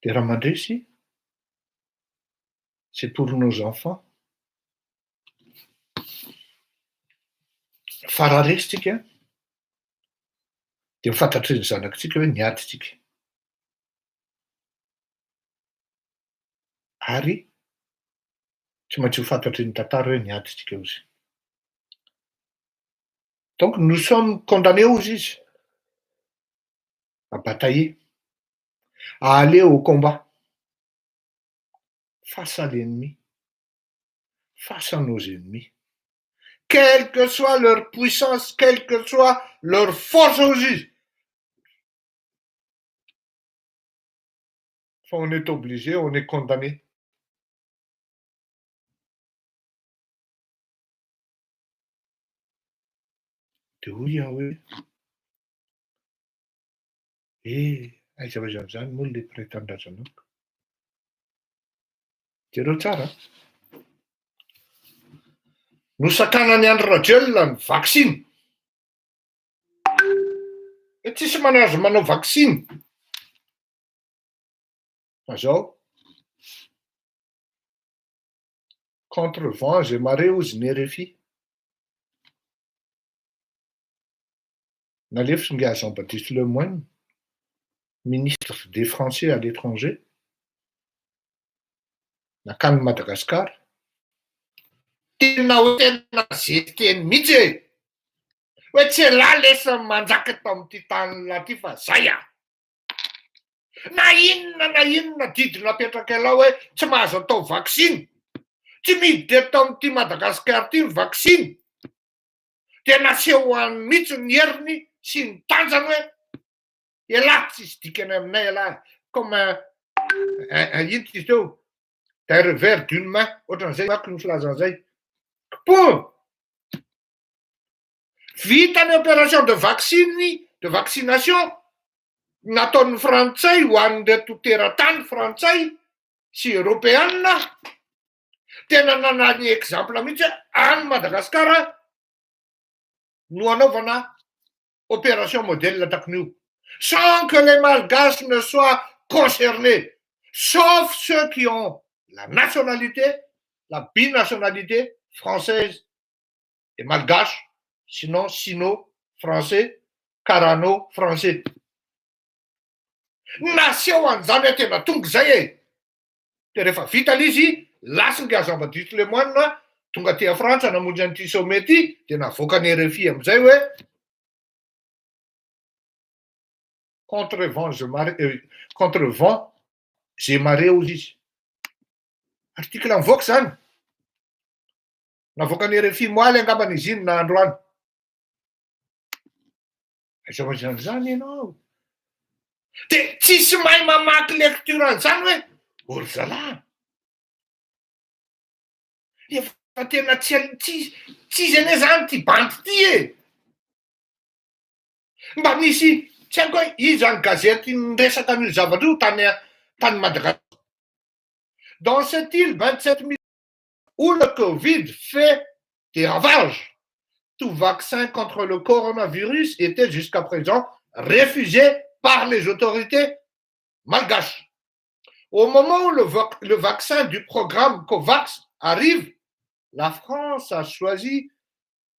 de raha mandresy c'est pour nos enfants. Fa raha resy tsika de ho fantatry ny zanakitsika hoe niady tsika. Ary tsy maintsy ho fantatry ny tantara hoe niady tsika ozy. Donc nous sommes condamnés ozy izy à batailler, à aller au combat face à l'ennemi, face à nos ennemis. Quelle que soit leur puissance, quelle que soit leur force ozy izy. Fa on est obligé, on est condamné. De hoy aho hoe, eh, aiza ho aiza amin'izany moa le mpiray tanindrazana amiko. Jereo tsara an. Nosakanan'i Andry Rajoelina ny vaksiny. Hoe tsisy manazo manao vaksiny. Fa zao, contre vents et marées hozy ny RFI. Nalefitry ingahy Jean Baptiste Lemoyne, ministre des Français à l'étranger, nankany Madagascar. Tena hoe tena zety-teny mihitsy e! Hoe tsy elah lesy ny manjaka eto amin'ity tany lah ty fa zay ah! Na inona na inona didy napetrak'ialahy hoe tsy mahazo atao vaksiny, tsy miditra eto amin'ity Madagasikara ity ny vaksiny, dia nasehony mihitsy ny heriny sy ny tanjany hoe ialahy tsisy dikany aminay ialahy, comme un, un, ino izy teo, d'un revers d'une main, ohatran'izay manko ny filazan'izay. Kipon! Vita ny opération de vaccine, de vaccination nataon'ny frantsay ho an'ireto teratany frantsay sy eropeana, tena nanany exemple mihitsy hoe any Madagasikara no anaovana opération modèle takon'io, sans que les malgaches ne soient concernés, sauf ceux qui ont la nationalité, la binationalité française et malgache, sinon sino français, karano français. Naseho an'izany hoe tena tonga izay e! Dia rehefa vita ilay izy, lasa ingahy Jean Baptiste Lemoine, tonga aty a Frantsa namonjy an'ity sommet ity, dia navoakan'ny RFI amin'izay hoe contre vents et marées, contre vents et marées hozy izy. Article mivoaka izany. Navoakan'ny RFI moaly angambany izy iny na androany. Aiza ho aiza an'izany ianao? De tsisy mahay mamaky lecture an'izany hoe ô ry zalahy. Efa tena tsy tsy tsy izy anie zany ty bandy ty e. Mba misy tsy haiko hoe iza ny gazety niresaka an'io zavatra io tany tany Madagasikara. Dans cette île 27 mille où le Covid fait des ravages, tout vaccin contre le coronavirus était jusqu'à présent refusé par les autorités malgaches. Au moment où le, le vaccin du programme COVAX arrive, La France a choisi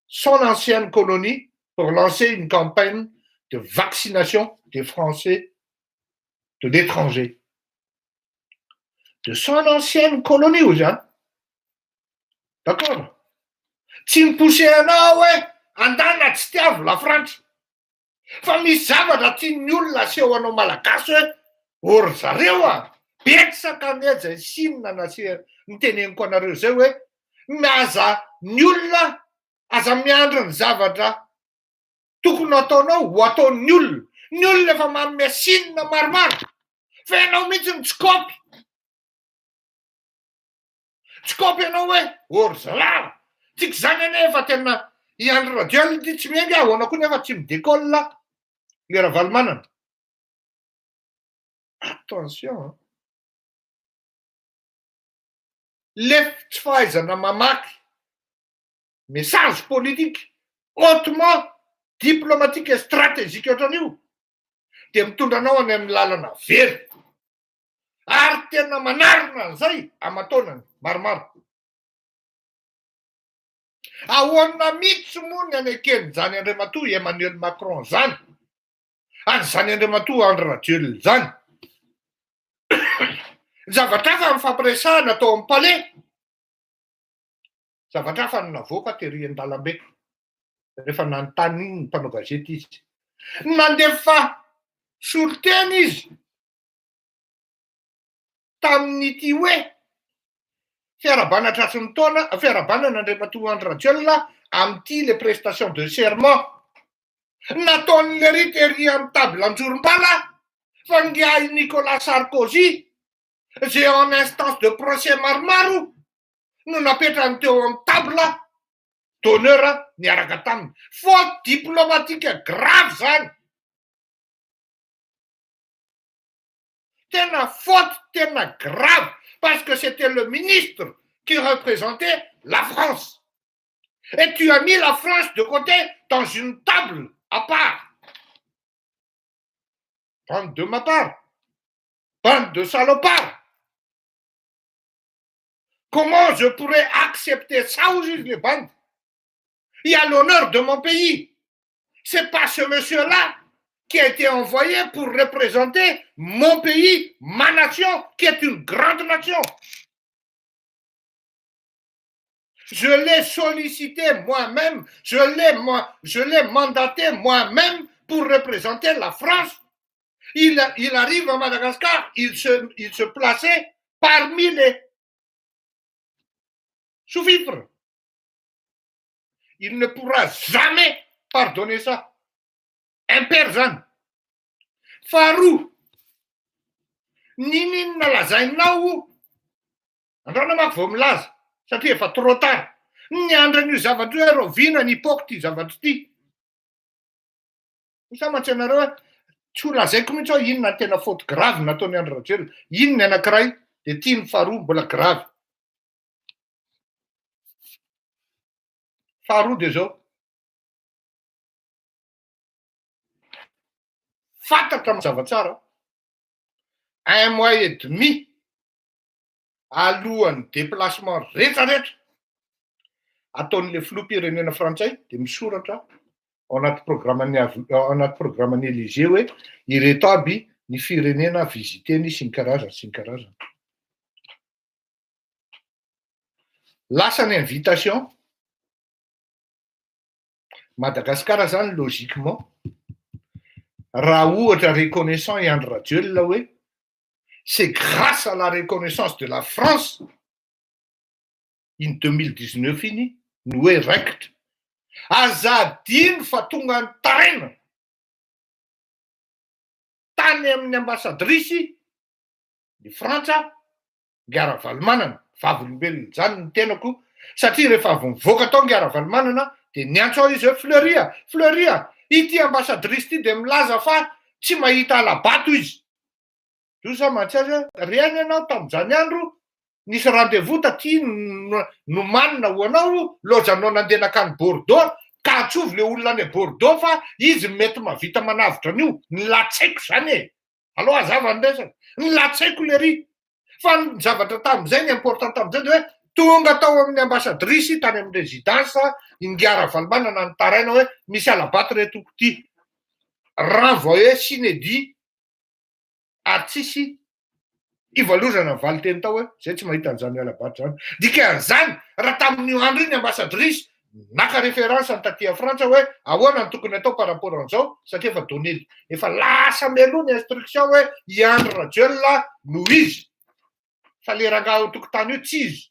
son ancienne colonie pour lancer une campagne de vaccination des Français de l'étranger. De son ancienne colonie hoy zany. D'accord? Tsy mi-pousser anao hoe andana tsy tiavo la Frantsa. Fa misy zavatra tian'ny olona aseho anao Malagasy hoe ô ry zareo a! Betsaka anie zay signe naseha niteneniko anareo zay hoe aza ny olona aza miandry ny zavatra tokony ataonao ho ataon'ny olona. Ny olona efa manome signe maromaro fa ianao mihitsy no tsy kôpy. Tsy kôpy ianao hoe ô ry zalahy, tsika zany anie efa tena i Andry Rajoelina ity tsy miainga ahoana koa nefa tsy mi-décolle le Ravalomanana. Attention an! Le tsy fahaizana mamaky message politique hautement diplomatique et stratégique ohatran'io dia mitondra anao any amin'ny lalana very ary tena manarina an'izay aman-taonany maromaro. Ahoana mihitsy moa ny aneken'izany Andriamatoa Emmanuel Macron zany ary izany Andriamatoa Andry Rajoelina izany? Ny zavatra hafa nifampiresahana tao amin'ny palais, zavatra hafa no navoaka tery an-dalambe rehefa nanontany ny mpanao gazety izy. Nandefa solontena izy tamin'ity hoe fiarahabana tratry ny taona, fiarahabana an'Andriamatoa Andry Rajoelina amin'ity le prestation de serment nataon'i lery tery amin'ny table anjorom-bala fa ingahy Nicolas Sarkozy izay en instance de procès maromaro no napetrany teo amin'ny table d'honneur niaraka taminy. Faute diplomatique grave zany. Tena faute tena grave parce que c'était le ministre qui représentait la France. Et tu as mis la France de côté dans une table à part. Bande de ma part. Bande de salopards. Comment je pourrais accepter ça hoy izy le bandy? Il y a l'honneur de mon pays. C'est pas ce monsieur-là qui a été envoyé pour représenter mon pays, ma nation, qui est une grande nation. Je l'ai sollicité moi-même, je l'ai moi, je l'ai mandaté moi-même pour représenter la France. Il arrive à Madagascar, il se plaçait parmi les sous-fifres. Il ne pourra jamais pardonner ça. Impair zany. Faharoa, nininona lazainao andrana manko vao milaza satria efa trop tard. Niandry an'io zavatra io hoe rahoviana ny hipoka ty zavatra ity. Sa mantsy ianareo hoe tsy ho lazaiko mihitsy hoe inona ny tena faute grave nataon'i Andry Rajoelina. Iny ny anankiray de ty ny faharoa mbola grave. Faharoa de zao. Fantatra mazava tsara un mois et demi alohan'ny déplacement rehetrarehetra ataon'le filoham-pirenena frantsay de misoratra ao anaty programme-ny ao anaty programme-ny Élysée hoe ireto aby ny firenena visiteny sy ny karazany sy ny karazany. Lasa ny invitation Madagasikara zany logiquement raha ohatra reconnaissant i Andry Rajoelina hoe c'est grâce à la reconnaissance de la France iny 2019 iny ny hoe raikitra. Aza adino fa tonga ny taraina tany amin'ny ambassadrice ny Frantsa Ingahy Ravalomanana, vavolombelona izany ny tenako satria rehefa avy nivoaka tao Ingahy Ravalomanana dia niantso aho izy hoe Fleury a, Fleury a, ity ambassadrice ity dia milaza fa tsy mahita hala-bato izy. Io mantsy azy hoe reny ianao tamin'izany andro nisy rendez-vous taty nomanina ho anao, lozanao nandeha nankany Bordeaux ka antsovy le olona any Bordeaux fa izy mety mahavita manavotra an'io. Ny latsaiko zany e. Aleo hazava ny resaka. Ny latsaiko le ry. Fa ny zavatra tamin'izay, ny important tamin'izay de hoe Tonga tao amin'ny ambassadrice tany amin'ny résidence Ingahy Ravalomanana nitaraina hoe misy alabato re toko ty. Renvoyé sine die ary tsisy ivalozana ny valinteny tao hoe zay tsy mahita an'izany alabato zany. Dikan'izany raha tamin'io andro iny ambassadrice naka référence ny taty Frantsa hoe ahoana ny tokony atao par rapport an'izao, satria efa donné, efa lasa mialoha ny instruction hoe i Andry Rajoelina no izy fa le rangahy tokotany io tsy izy.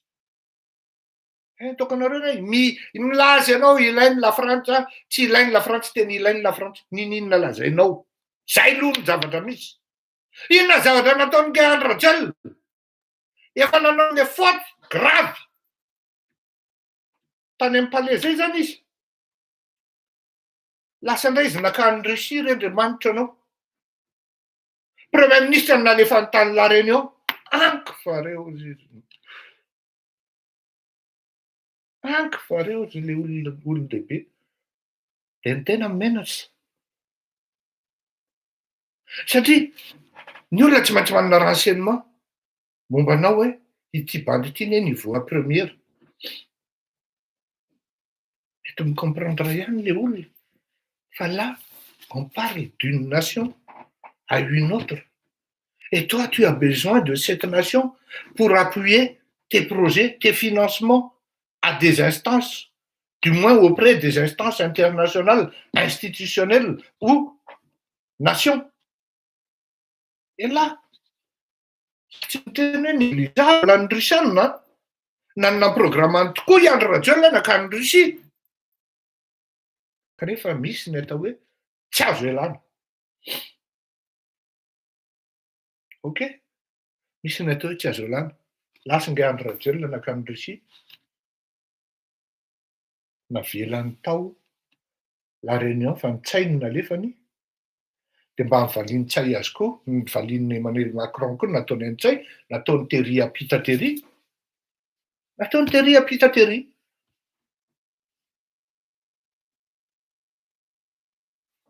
Ataoko anareo hoe mi milaza ianao ilainy la Frantsa, tsy ilainy la Frantsa, tena ilainy la Frantsa, nininona lazainao? Zay aloha ny zavatra misy. Inona zavatra nataony Andry Rajoelina? Efa nanao ny faute grave tany amin'ny palais zay zany izy. Lasa indray izy nakany Russie re Andriamanitra anao. Premier ministre nalefany tany La Réunion. Anky fa reo izy. Anky fa reo izy le olona olon-dehibe. De ny tena menatra. Satria ny olona tsy maintsy manana renseignement momba anao hoe ity bandy ity ne niveau première. Mety mi-comprendre ihany le olona fa là on parle d'une nation à une autre. Et toi, tu as besoin de cette nation pour appuyer tes projets, tes financements à des instances, du moins auprès des instances internationales, institutionnelles ou nations. Et là, tsy miteny hoe négligeable ny Rusiana, nanana programme tokoa i Andry Rajoelina nakany Russie. Kanefa misy ny atao hoe tsy azo ialana. Ok, misy ny atao hoe tsy azo ialana. Lasa ingahy Andry Rajoelina nakany Russie, navelany tao La Réunion fa ny tsainy nalefany, de mba nivaliny tsay azy koa, nivaliny Emmanuel Macron koa nataony an'tsay, nataony tery ampita tery, nataony tery ampita tery.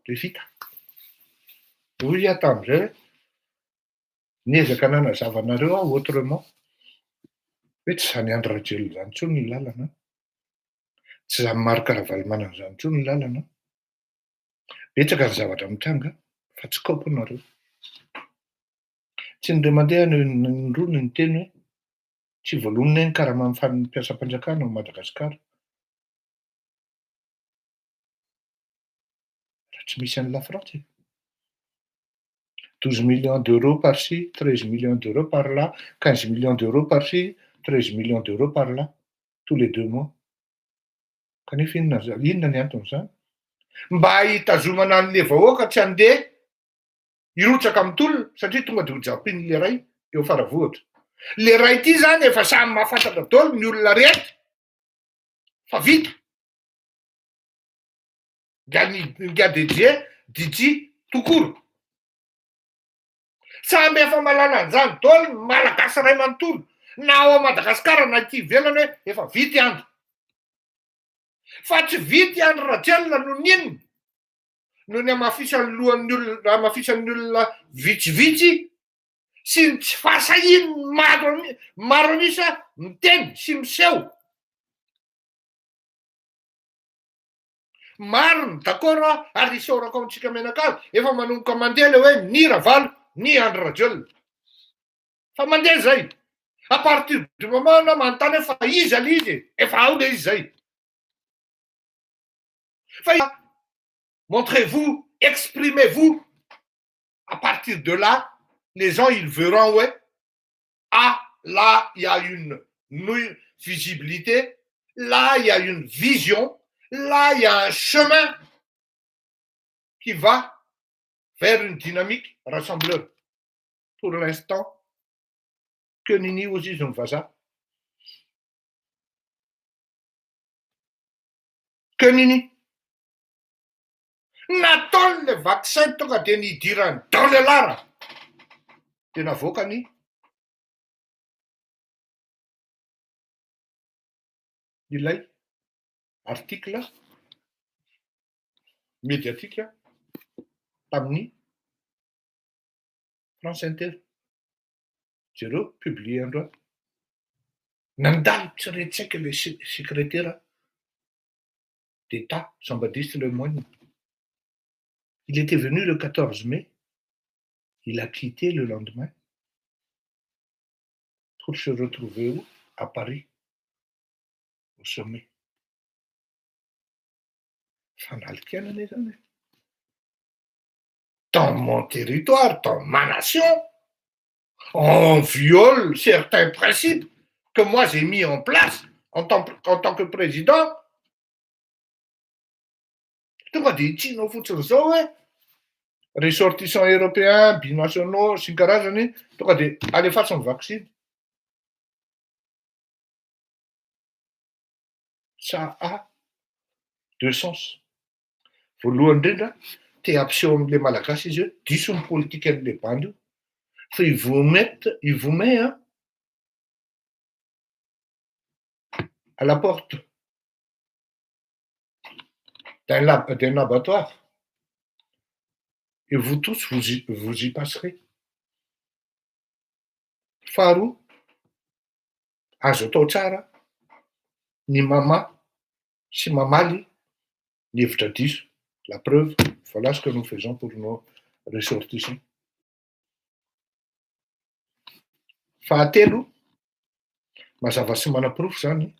De vita. Hoy aho tamin'izay hoe niezaka nanazava anareo aho autrement hoe tsy zany Andry Rajoelina zany intsony ny lalana, tsy zany Marc Ravalomanana zany intsony ny lalana. Betsaka ny zavatra mitranga fa tsy kaopy nareo. Tsy indray mandeha no indroa no niteny hoe tsy voalonona ny karaman'ny mpiasam-panjakana ao Madagasikara. Raha tsy misy an'i La Frantsa e. 12 millions d'euros par-ci, 13 millions d'euros par là, 15 millions d'euros par-ci, 13 millions d'euros par là, tous les 2 mois. Kanefa inona inona ny anton'izany? Mba hitazomana an'le vahoaka tsy andeha hirotsaka amin'ny tolona satria tonga de ho japin'le ray eo Faravohitra. Le ray ty zany efa samy mahafantatra daholo ny olona rehetra fa vita. Nga nga DJ DJ tokoro. Samby efa mahalala an'izany daholo ny Malagasy ray manontolo na ao Madagasikara na ity ivelany hoe efa vita andro. Fa tsy vita Andry Rajoelina no ninona? No ny hamafisan'ny lohan'ny olona, hamafisan'ny olona vitsivitsy sy ny tsy fahasahian'ny maro maro an'isa miteny sy miseho. Maro ny d'accord ary isaorako amintsika mianakavy efa manomboka mandeha le hoe ny Ravalo ny Andry Rajoelina. Fa mandeha zay. À partir du moment anao manontany hoe fa iza le izy e, efa ao le izy zay. Fa montrez-vous, exprimez-vous. À partir de là, les gens ils verront, ouais, ah là il y a une visibilité, là il y a une vision, là il y a un chemin qui va vers une dynamique rassembleur. Pour l'instant, que nini ozy izy ny vazaha. Que nini. Nataony le vaccin tonga de nidirany dans le lara. De navoakany ilay article médiatique tamin'ny France Inter. Jereo publié androany. Nandalo tsy re tsy haiko ilay sekretera d'Etat Jean-Baptiste Lemoyne. Il était venu le 14 mai, il a quitté le lendemain pour se retrouver où? À Paris, au sommet. Fanalika anie zany e. Dans mon territoire, dans ma nation, on viole certains principes que moi j'ai mis en place en tant que président. Tonga de hitsinao fotsiny zao hoe ressortissants européens, binationaux sy ny karazany, tonga de alefaso ny vaksiny. Ça a deux sens. Voalohany indrindra, te hampiseho amin'le malagasy izy hoe diso ny politikan'le bandy io, fa il vous met, il vous met hein, à la porte d'un d'un abattoir et vous tous vous y, vous y passerez. Faharoa, azo atao tsara ny mamaha sy mamaly ny hevitra diso, la preuve, voilà ce que nous faisons pour nos ressortissants. Fahatelo, mazava sy manaporofo zany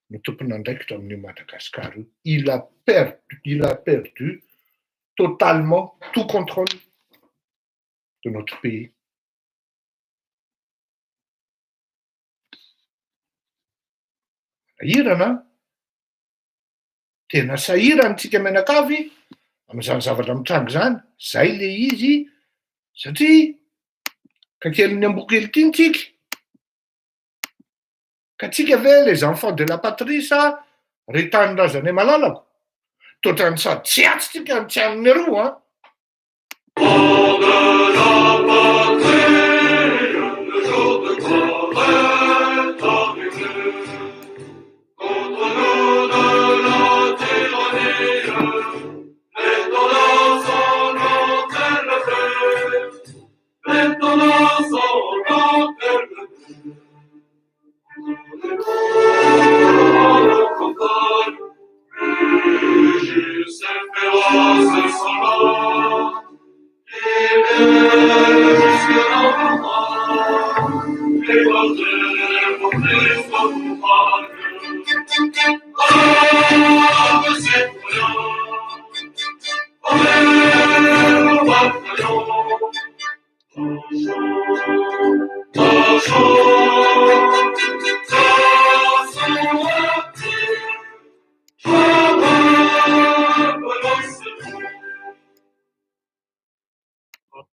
no tompon'andraikitra amin'io Madagascar io, il a perdu, il a perdu totalement tout contrôle de notre pays. Sahirana an! Tena sahirana tsika mianakavy am'zany zavatra mitranga zany, zay le izy satria kakelin'ny amboa kely ity ny tsika, ka tsika ve les enfants de la patrie sa ry tanindrazanay malalako? Toatrany sady tsy atsy tsika no tsy an'ny aroa an!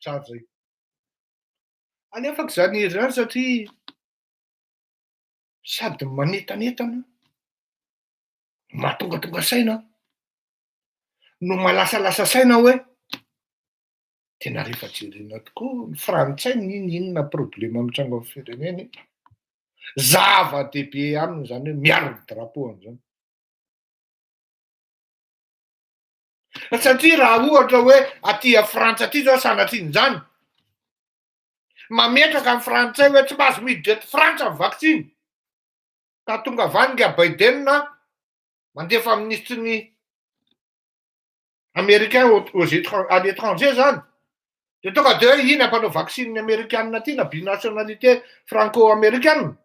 Tsara zay. Alefako zany hira zany satria sady manetanetana, mahatongatonga saina, no mahalasalasa saina hoe tena rehefa jerena tokoa ny frantsay n'inon'inona problema mitranga amin'ny fireneny, zava-dehibe aminy zany hoe miaro ny drapeau-ny zany. Satria raha ohatra hoe aty a Frantsa aty zao sanatrian'izany, mametraka ny frantsay hoe tsy mahazo miditra eto Frantsa ny vaksiny, ka tonga avy any nga Biden mandefa minisitry ny américain aux à l'étranger zany, de tonga de hoe iny ampanao vaksiny ny amerikana aty na binationalité franco-amerikana,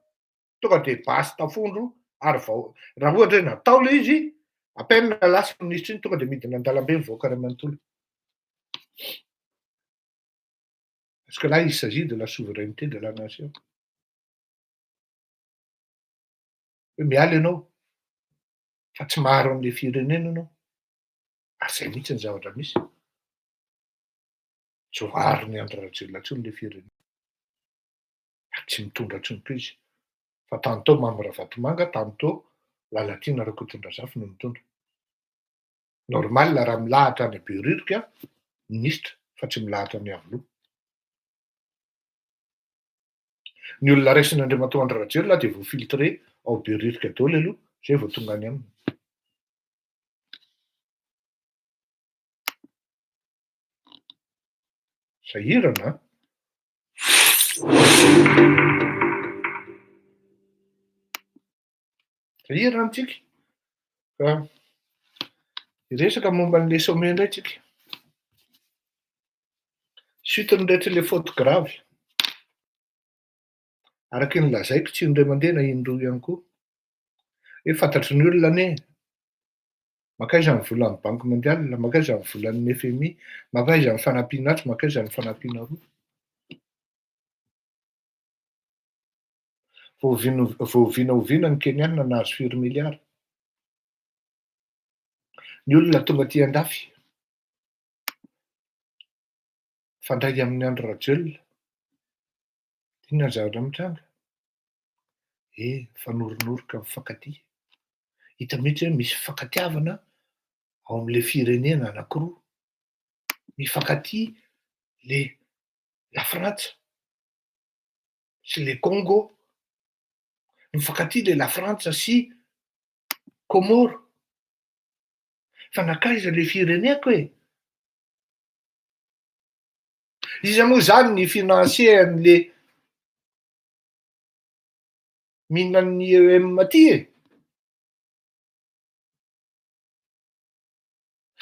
tonga de basy tafondro ary vao raha ohatra hoe natao le izy, à peine lasa minisitra iny tonga de midina an-dalambe ny vahoaka ray manontolo. Parce que là il s'agit de la souveraineté de la nation. Hoe miala ianao fa tsy maharo an'le firenena ianao. Ary zay mihitsy ny zavatra misy. Tsy ho aron'i Andry Rajoelina intsony le firenena. Ary tsy mitondra intsony koa izy. Fa tantôt Mamy Ravatomanga, tantôt Lalatiana Rakotondrazafy no mitondra. Normal raha milahatra any Behoririka minisitra fa tsy milahatra any Iavoloha. Ny olona raisin'Andriamatoa Andry Rajoelina dia voa filtré ao Behoririka daholo aloha zay vao tonga any aminy. Sahirana an! Sahirana tsika fa hiresaka momba an'le sommet indray tsika. Suite n'ireto le faute grave. Araky ny lazaiko tsy indray mandeha na indroa ihany koa. Hoe fantatry ny olona anie, mankaiza ny volan'ny Banque mondiale, mankaiza ny volan'ny FMI, mankaiza ny fanampiana atsy, mankaiza ny fanampiana aroa. Vao vao oviana oviana ny Keniana nahazo firy miliara? Ny olona tonga aty an-dafy, mifandray amin'i Andry Rajoelina, inona ny zavatra mitranga? Eh, mifanorokoroka mifankatia. Hita mihitsy hoe misy fifankatiavana ao amin'ilay firenena anankiroa. Mifankatia le la Frantsa sy le Congo, mifankatia le la Frantsa sy Comores. Fa nankaiza le fireneko e? Iza moa zany ny financier an'le mihinan'ny IEM ty e?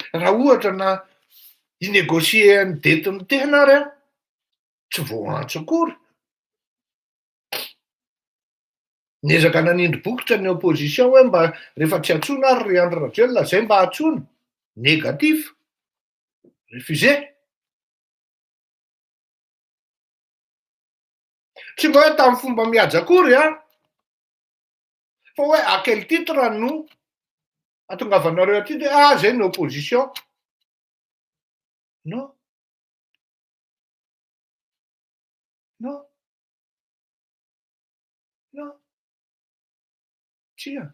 Raha ohatra na hi-négocier ny dette-n'ny tena ary aho, tsy voaantso akory. Niezaka nanindry bokotra ny opposition hoe mba rehefa tsy antsoina ary ry Andry Rajoelina zay mba antsoina. Négatif. Refusé. Tsy mba hoe tamin'ny fomba mihaja akory an! Fa hoe à quel titre no atongavanareo aty de ah zay ny opposition. Non. Non. Non. Tsia.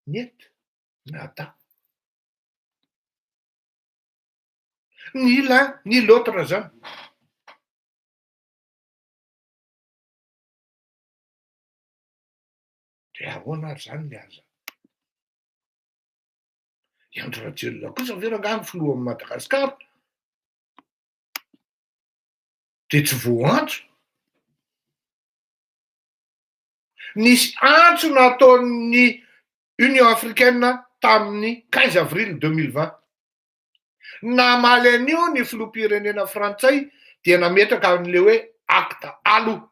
Niet. Nada. Ni l'un ni l'autre zany. De ahoana ary zany ny aza? I Andry Rajoelina kosa ve rangaha ny filohan'i Madagasikara? De tsy voaantso? Nisy antso nataon'ny Union Africaine tamin'ny 15 avril 2020. Namaly an'io ny filoham-pirenena frantsay dia nametraka an'ilay hoe acte aloha.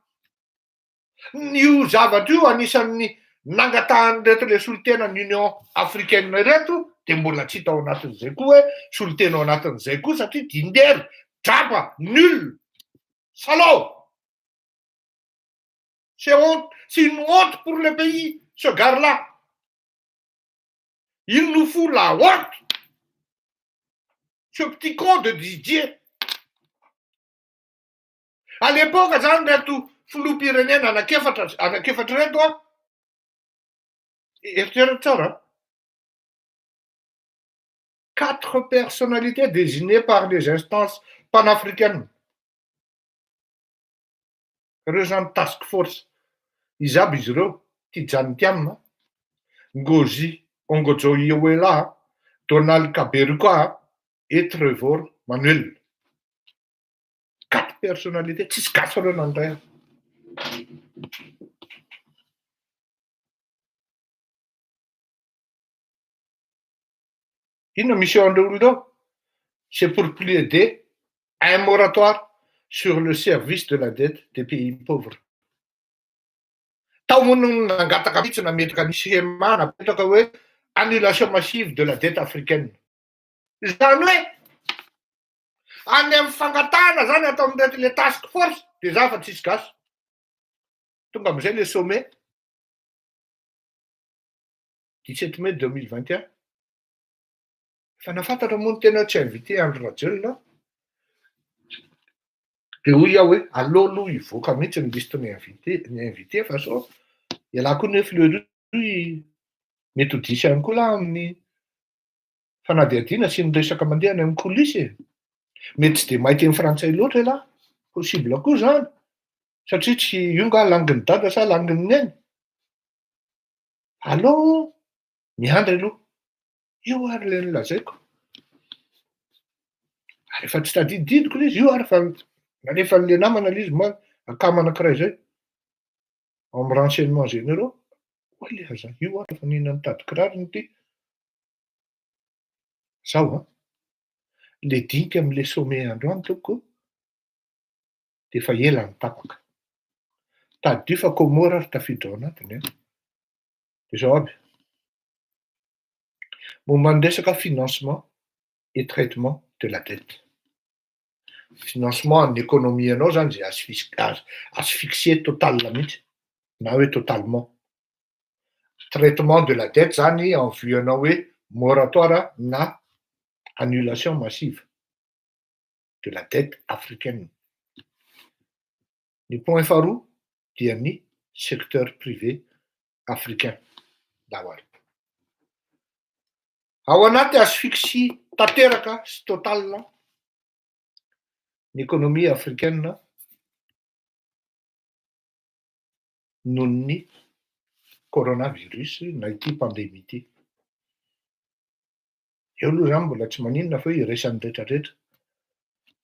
Io zavatra io anisan'ny nangatahan'ireto ilay solontenan'ny Union Africaine ireto dia mbola tsy hita ao anatin'izay koa hoe solontena ao anatin'izay koa satria dindery, draba, nul, salaud! C'est honte, c'est une honte pour le pays, ce gars-là. Il nous fout la honte. Ce petit con de Didier. À l'époque, zany reto filoham-pirenena anakefatra anakefatra reto a, eritrereto tsara. Quatre personnalités désignées par les instances panafricaines. Ireo zany task force. Iza aby izy ireo? Tidjane Thiam, Ngozi Okonjo-Iweala, Donald Kaberuka et Trevor Manuel. Quatre personnalités, tsisy gasy ireo nandray azy. Inona mission an'ireo olona ireo? C'est pour plaider un moratoire sur le service de la dette des pays pauvres. Tao moa no nangataka mihitsy nametraka ny schéma napetraka hoe annulation massive de la dette africaine. Izany hoe any amin'ny fangatahana zany atao amin'ireto le task force de za fa tsisy gasy. Tonga amizay le sommet 17 mai 2021. Efa nafantatra moa ny tena tsy invité Andry Rajoelina de hoy aho hoe aleo aloha hivoaka mihitsy ny liste ny invité ny invité fa sao ialahy koa nefa leroy mety ho diso ihany koa lahy amin'ny fanadihadiana sy ny resaka mandeha any amin'ny coulisse e. Mety tsy de mahay teny frantsay loatra ialahy, possible koa zany satria tsy io nga langue-n'ny dada sa langue-n'ny neny? Aleo miandry aloha. Io ary le nolazaiko. Ary efa tsy tadidididiko le izy, io ary fa nalefan'le namana le izy ma akama anankiray zay. Ao amin'ny renseignements généraux. Hoy le aza io ary efa nihinan'ny tady kirarony ity. Zao an, le dinika am'le sommet androany tompoko de efa ela ny tapaka. Tadidio fa Comores ary tafiditra ao anatiny an. De zao aby. Momba ny resaka financement et traitement de la dette. Financement ny économie anao zany zay asphyxié total mihitsy na hoe totalement. Traitement de la dette zany en vue anao hoe moratoire na annulation massive de la dette africaine. Ny point faharoa dia ny secteur privé africain dahoary. Ao anaty asphyxie tanteraka sy total ny économie africaine noho ny coronavirus na ity pandémie ity. Eo aloha zany mbola tsy maninona fa hoe iraisan'ny rehetrarehetra.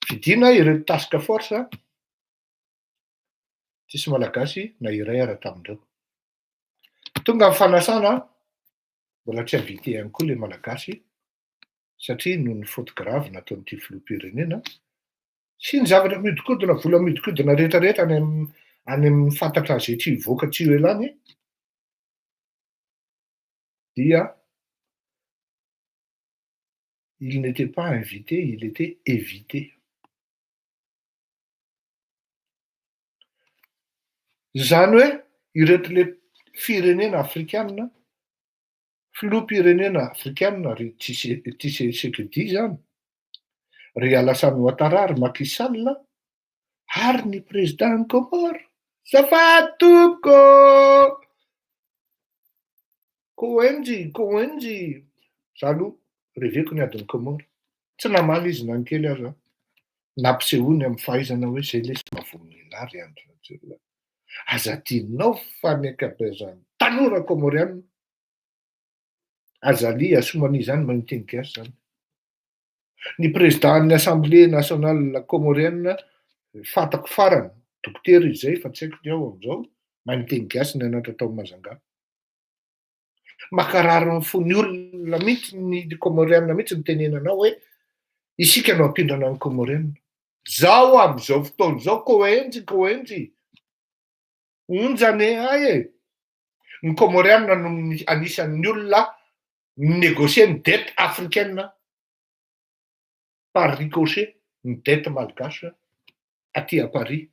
Fidina ireto task force tsisy malagasy na iray ara tamindreo. Tonga ny fanasana mbola tsy invité ihany koa le malagasy satria noho ny faute grave nataon'ity filoham-pirenena sy ny zavatra miodikodina vola miodikodina rehetrarehetra any amin'ny fantatra zay tsy hivoaka tsy ho ela any dia il n'était pas invité, il était évité. Zany hoe ireto le firenena afrikanina, filoham-pirenena afrikanina ry Tshisekedi zany, ry Alassane Ouattara, ry Macky Sall ary ny président Comore. Azafady tompoko! Koenjy, koenjy! Za aloha reveko ny adin'ny Comore. Tsy namaly izy na ny kely aza. Nampisehoany amin'ny fahaizana hoe zay lesy mahavono lehilahy ry Andry Rajoelina. Aza adinonao fa ny ankabeazan'ny tanora Comoriana, Azali Assoumani zany mahay miteny gasy zany. Ny président-n'ny assemblée nationale comorienne fantako farany, dokotera izy zay fa tsy haiko ny ao amizao, mahay miteny gasy nianatra tao Majunga. Makarary ny fon'ny olona mihitsy ny Comoriana mihitsy ny tenenanao hoe isika no ampindrana ny Comoriana. Zao amizao fotoana zao koenjy koenjy onjane ay e. Ny Comoriana no anisan'ny olona négocier ny dette africaine par ricochet ny dette malgache aty à Paris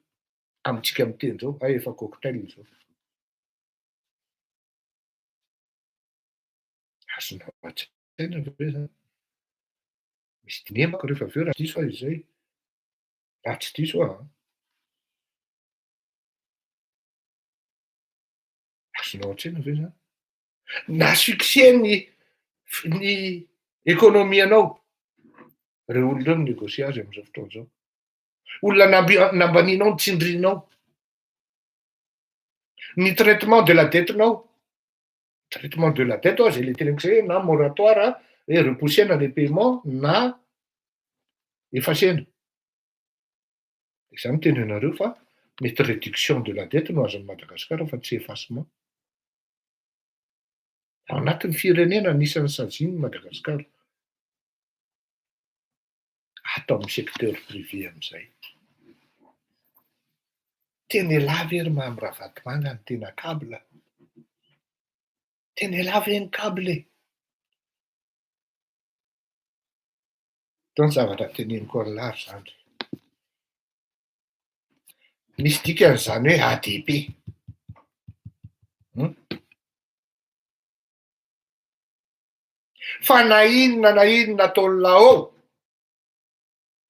amintsika miteny zao ay efa cocktail zao. Azonao an-tsaina ve zany? Misy dinemako rehefa avy eo raha diso aho izay. Raha tsy diso aho an. Azonao an-tsaina ve zany? N'asphyxier ny ny économie anao reo olona reo mi-négocier azy am'izao fotoana zao. Olona nambaninao, nitsindrinao. Ny traitement de la dette-nao, traitement de la dette ao zay le teneniko zay hoe na moratoire hoe repoussena le paiement na effacena. Za miteny anareo fa mety réduction de la dette no azon'i Madagasikara fa tsy effacement. Ao anatin'ny firenena anisan'ny saziny Madagasikara. Ato amin'ny secteur privé amizay. Tena elahy ve ry Mamy Ravatomanga ny tena câble? Tena elahy ve ny câble e? Zao ny zavatra teneniko an'lah ry zandry. Misy dikany zany hoe ADP. Fa na inona na inona ataon'lah ao,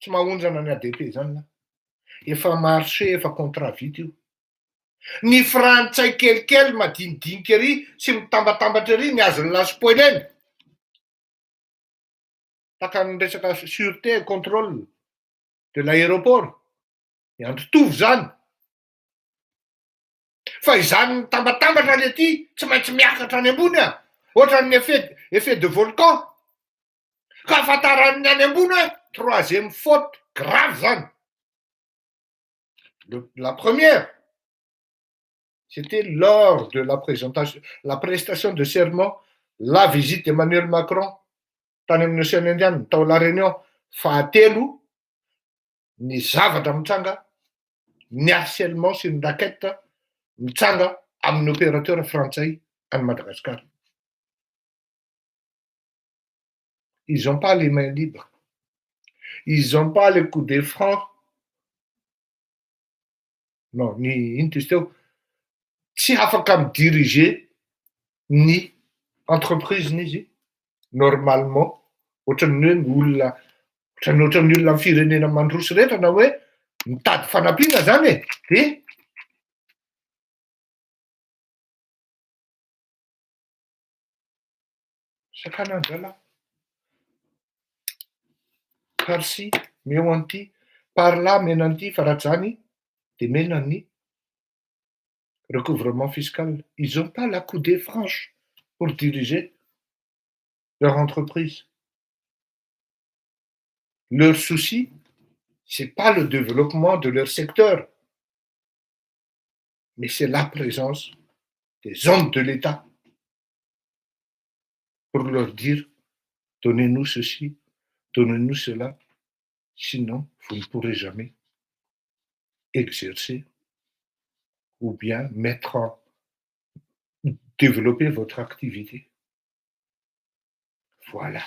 tsy mahonjana ny ADP zany lah. Efa marché, efa contrat vita io. Ny frantsay kelikely madinidinika ery sy mitambatambatra ery ny azon'ny lasy-poilena. Tahaka ny resaka sûreté et contrôle de l'aéroport. Ny androtovy zany. Fa izany mitambatambatra le ty tsy maintsy miakatra any ambony a. Ohatran'ny effet de volcan. Ka ahafantaran'ny any ambony hoe troisième faute grave zany. La première, C'était lors de la présentation, la prestation de serment, la visite d'Emmanuel Macron tany amin'ny Océan Indien tao La Réunion. Fahatelo, ny zavatra mitranga, ny harcèlement sy ny racket mitranga amin'ny opérateur frantsay any Madagasikara. Ils ont pas les mains libres. Ils ont pas les coups de franc. Non, ny ino ty izy teo? Tsy afaka mi-diriger ny entreprise-ny izy normalement, ohatran'ny hoe ny olona, ohatran'ny ohatran'ny olona amin'ny firenena mandroso rehetra na hoe mitady fanampiana zany e, de sakanan-drahalahy. Par ci, meo an'ity, par là mena an'ity fa raha tsy zany de mena ny recouvrement fiscal. Ils ont pas la coudée franche pour diriger leur entreprise. Leur souci, c'est pas le développement de leur secteur, mais c'est la présence des hommes de l'État pour leur dire donnez-nous ceci, donnez-nous cela, sinon vous ne pourrez jamais exercer ou bien mettre en développer votre activité. Voilà.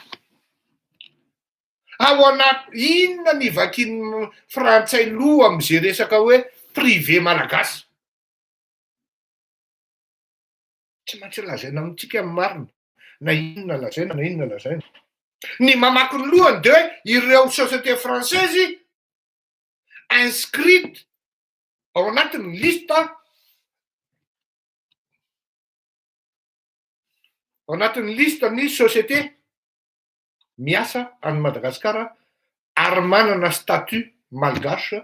Ao anaty inona ny vakin'ny frantsay loha am'ze resaka hoe privé malagasy? Tsy maintsy lazaina amintsika ny marina, na inona lazaina na inona lazaina. Ny mamaky ny lohany de hoe ireo société française inscrite ao anatin'ny liste ao anatin'ny liste ny société miasa any Madagasikara ary manana statut malgache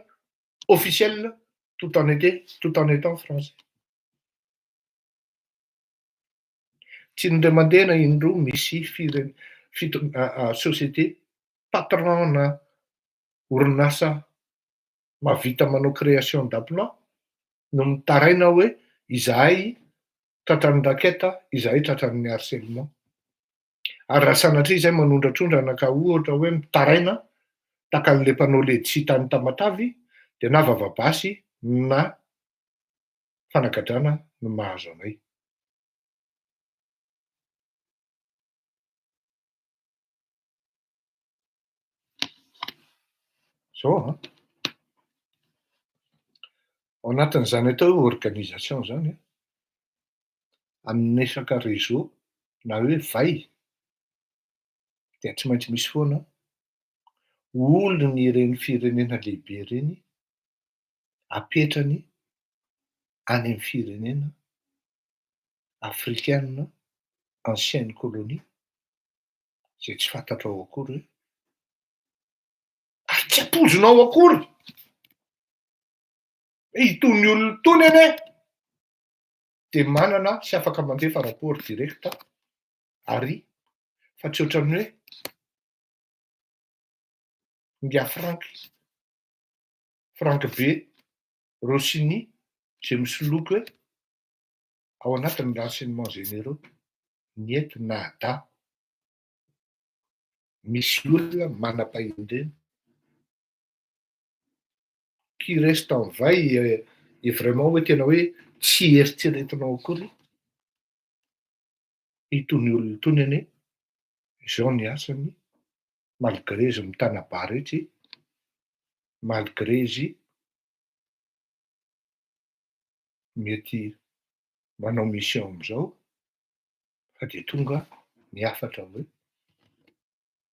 officiel tout en été tout en étant français. Tsy indray mandeha na indroa misy fire- fito- société patron-na orinasa mahavita manao création d'emploi no mitaraina hoe izahay tratran'ny racket, izahay tratran'ny harcèlement. Ary raha sanatria izay manondrantrondrana ka ohatra hoe mitaraina tahaka an'le mpanao ledsi tany Tamatavy dia na vavabasy na fanagadrana no mahazo anay. Zao an! Ao anatin'izany atao hoe organisation zany an, amin'ny resaka réseau na hoe vay dia tsy maintsy misy foana olon'ireny firenena lehibe ireny apetrany any amin'ny firenena afrikana ancienne colonie izay tsy fantatrao akory hoe ary tsy ampoizinao akory hoe itony olona itony anie de manana sy afaka mandefa rapport direct ary fa tsy ohatran'ny hoe ingahy Franck, Franck be Rossini zay misoloky hoe ao anatin'ny renseignements généraux niet nada. Misy olona manam-pahendrena qui reste en veille et vraiment hoe tena hoe tsy eritreretinao akory itony olona itony anie izao ny asany malgré izy mitana bara etsy, malgré izy mety manao mission amizao fa de tonga ny hafatra hoe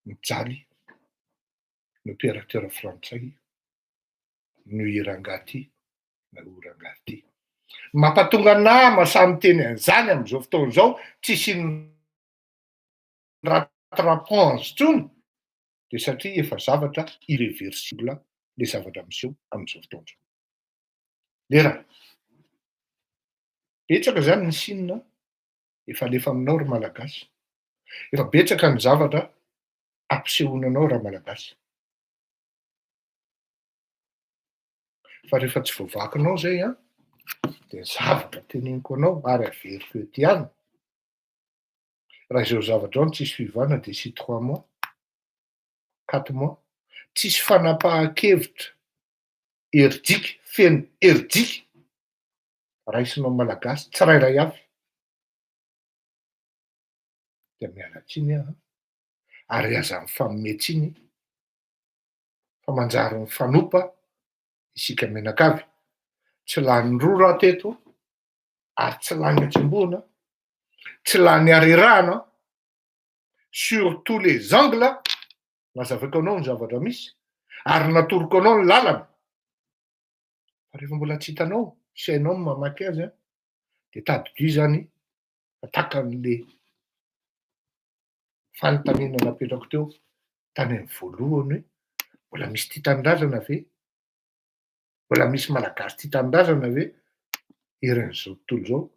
mijaly ny opérateur frantsay noho i rangahy ty na io rangahy ty. Mampatonga anah masahy miteny an'izany am'izao fotoana izao tsy hisian'ny rattrapage intsony de satria efa zavatra irreversible le zavatra miseho am'izao fotoana izao. Lera, betsaka zany ny signe efa alefa aminao ry Malagasy. Efa betsaka ny zavatra ampisehoana anao Ramalagasy. Fa rehefa tsy voavakinao zay an, De ny zavatra teneniko anao ary averiko eto ihany, raha izao zavatra izao no tsisy fiovana d'ici trois mois, quatre mois, tsisy fanapahan-kevitra herijika, feno herijika raisinao Malagasy tsirairay avy, dia miala tsiny aho an, ary aza mifanome tsiny fa manjary mifanompa isika mianakavy, tsy lany rora aho teto ary tsy lany atsembohana, tsy lany harerahana, sur tous les angles, nazavaiko anao ny zavatra misy ary natoroko anao ny lalana, fa rehefa mbola tsy hitanao sy hainao ny mamaky azy an, de tadidio zany fa takan'le fanontaniana napetrako teo tany amin'ny voalohany hoe mbola misy tia tanindrazana ve? Mbola misy Malagasy tia tanindrazana ve eran'izao tontolo izao?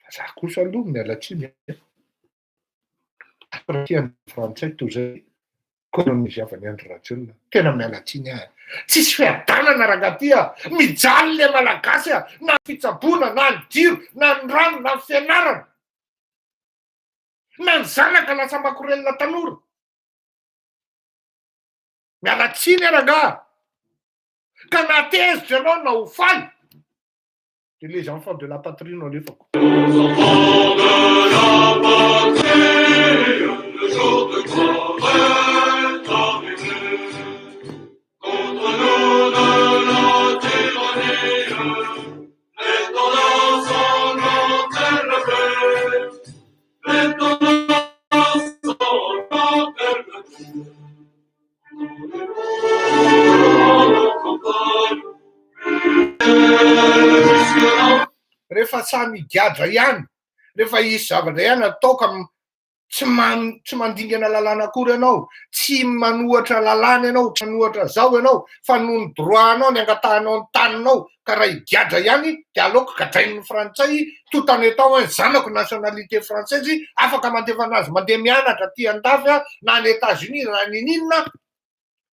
Fa za kosa aloha miala tsiny an, tia frantsay toy izay koloniziavan'i Andry Rajoelina. Tena miala tsiny aho e. Tsisy fiadanana rangahy ty a! Mijaly le Malagasy a! Na ny fitsaboana, na ny jiro, na ny rano, na ny fianarana. Na ny zanaka lasa makorelina tanora. Miala tsiny aho rangahy. Ka na tezitra ianao na ho faly. De les enfants de la patrie no alefako. Rehefa samy higadra ihany, rehefa hisy zavatra ihany atao ka tsy man- tsy mandingana lalàna akory ianao, tsy manohatra lalàna ianao, tsy manohatra zao ianao, fa noho ny droit anao ny angatahanao ny taninao, ka raha higadra ihany de aleoko gadrain'ny frantsay tout en étant un zanako nationalité française afaka mandefa anazy mandeha mianatra aty andafy aho na any Etats Unis na nininona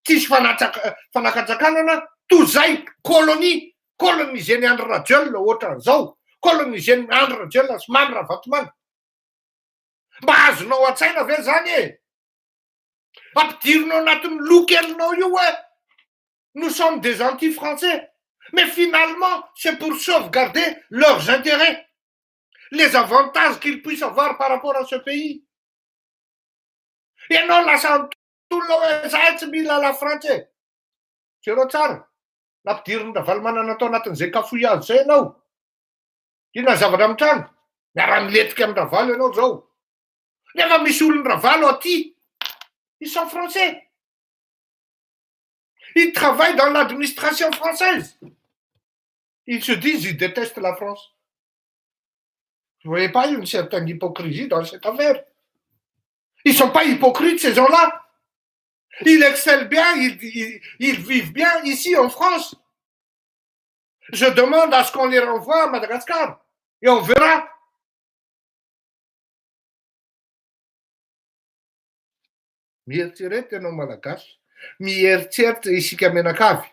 tsisy fanatsaka fanakatsakanana toy zay colonie coloniser-n'i Andry Rajoelina ohatran'izao coloniser-n'i Andry Rajoelina sy Mamy Ravatomanga mba azonao an-tsaina ve zany e ampidirinao anatin'ny loha kelinao io hoe nous sommes des anti français mais finalement c'est pour sauvegarder leurs intérêts les avantages qu'ils puissent avoir par rapport à ce pays ianao lasa antolona hoe zahay tsy mila la frantsa e jereo tsara nampidirin'i Ravalomanana tao anatin'izay cafouillage zay ianao inona ny zavatra mitranga miara-milentika amin'i Ravalo ianao zao nefa misy olon'i Ravalo aty ils sont français Ils travaillent dans l'administration française. Ils se disent, ils détestent la France. Vous voyez pas une certaine hypocrisie dans cette affaire Ils sont pas hypocrites, ces gens-là. Ils excellent bien, ils, ils, ils vivent bien ici en France. Je demande à ce qu'on les renvoie à Madagascar. Et on verra. Mieritrereta ianao Malagasy, mieritreritra isika mianakavy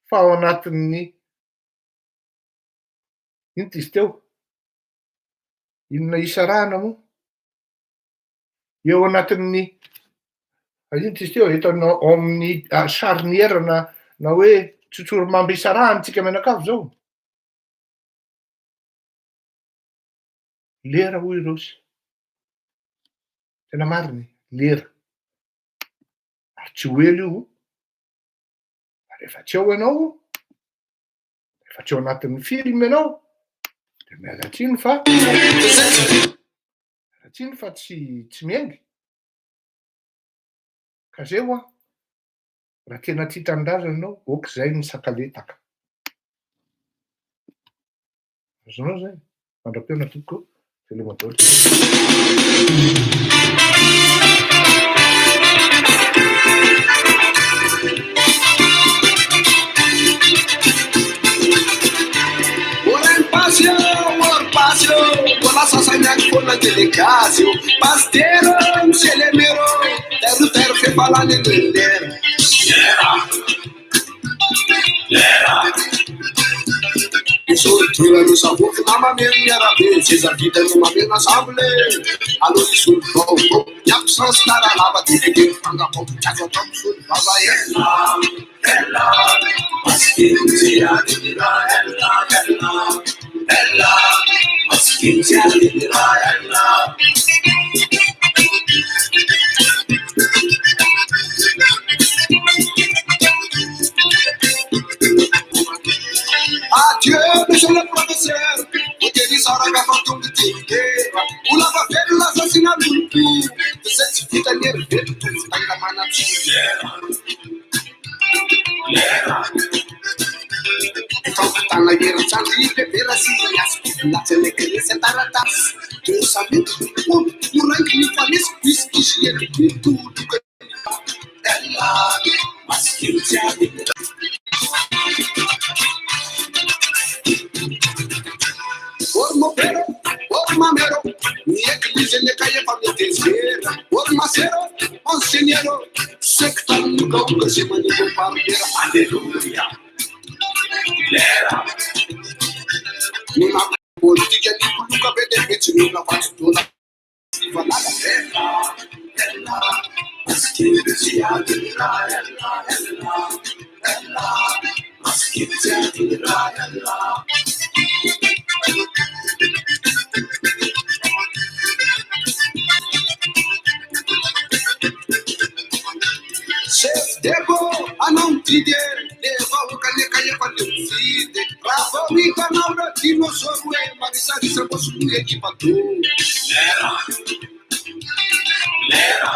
fa ao anatin'ny inona izy teo? Inona isarahana moa? Eo anatin'ny inona izy teo? Eto ao amin'ny charnière na na hoe tsotsorimamby isarahana isika mianakavy zao. Lera hoy Rossy. Tena marina e, lera. Ary tsy ho ela io, fa rehefa tsy ao ianao, rehefa tsy ao anatin'ny film ianao, de miala tsiny fa miala tsiny fa tsy tsy miainga. Ka zay hoa, raha tena tia tanindrazana ianao, ok zay ny sakaletaka. Azonao zay? Mandra-pihaona tompoko, veloma daholo. Adieu, monsieur le professeur. Voatery hisaraka fa tonga ty dera. Ho lava velona asasina lolompo. Izay tsy vita ny heriveto toy taila manan-tsiny. Fampitana herin-tsandry bebera sy asy bibilatsy gresy an-taratasy. Deux cent mille omby moraingy mifanesy misy kisy heribiby loka. Ella, masikely tsy adiny. Or mopero, or mamero, ny eglizy ny efa mitezera. Or masero, monseignero, secta miokaoka zay maniko parlera. Alléluia. Lera. Ny mampa politika ny koloka be dia be tsy mila vatsy dola. Valala ella, ella, masikely tsy adiny raha ella, ella, ella, masikely tsy adiny raha ella. Chef debo anao mididy e, le vahoaka le ka efa leo mifidy. Raha vao hitanao reo dinosaure hoe marisarisa mbô soloy ekipa do. Lera. Lera.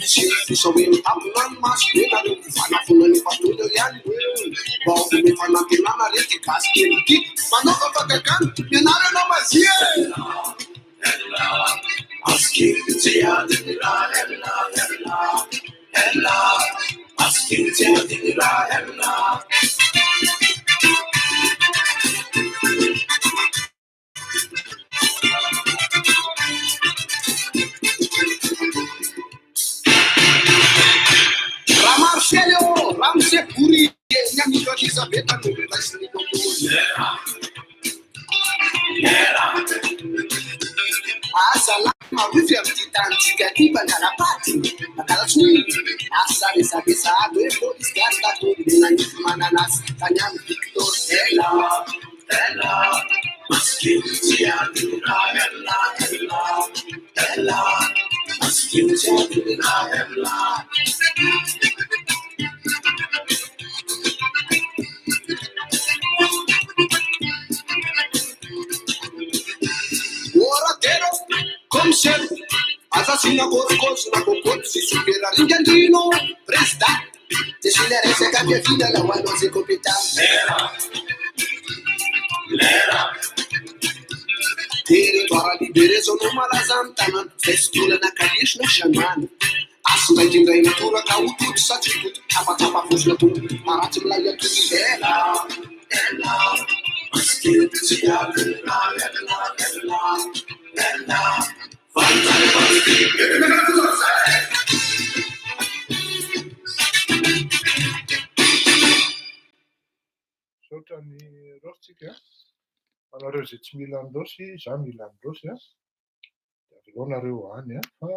Misy fosa hoe mitapona ny maso be nareo mivanafona ny efa tony eo ihany hoe mba ome fanantenana re ty gasy kely ty manaova fagagana mianara anao mazia e. Ella, masikely tsy adiny raha ella, ella, ella, masikely tsy adiny raha ella. Raha Marcel eo, Ramose Bory, ny amigo Elizabeth no raisiny tontolo. Asa lahy marofy amin'ity tanitsika ty mpangalapady, mpangalatry asa resadresady hoe polisy garde nanify mananasy tany amin'ny Victor. Ella, ella, masikely tsy adiny raha ella, ella, ella, masikely tsy adiny raha ella. Oradero, commissaire, assassina kôsikôsy na kokoty sy sopera ringandrino, président, tsy le resaka fiaviana la ho anao zay compétent. Lera, lera. Territoire libéré zao no malaza amin'ny tanàna, zay sy olana kalesy na chamana. Asy ndraindrindray mitoraka ho tody sa tsy tody, tapatapa fosina tony, maratsy milay atody. Ella, ella, masikely tsy adiny raha ella, ella, ella. Vanjary vanjary. Misaotra ny Rosy tsika. Anareo izay tsy mila ny Rosy, za mila ny Rosy a. Dia avelao nareo any a, fa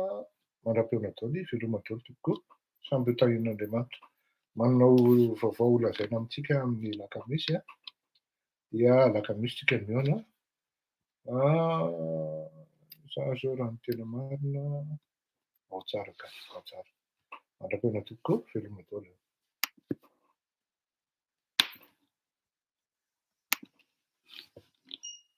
mandra-peona daholo, veloma daholo tompoko. Samby ho tahian'Andriamanitra. Manao vaovao ho lazaina amintsika amin'ny lakamisy a. Dia lakamisy tsika mihaona. Za zao raha ny tena marina, ao tsara ka, ao tsara. Mandra-peona tompoko, veloma daholo.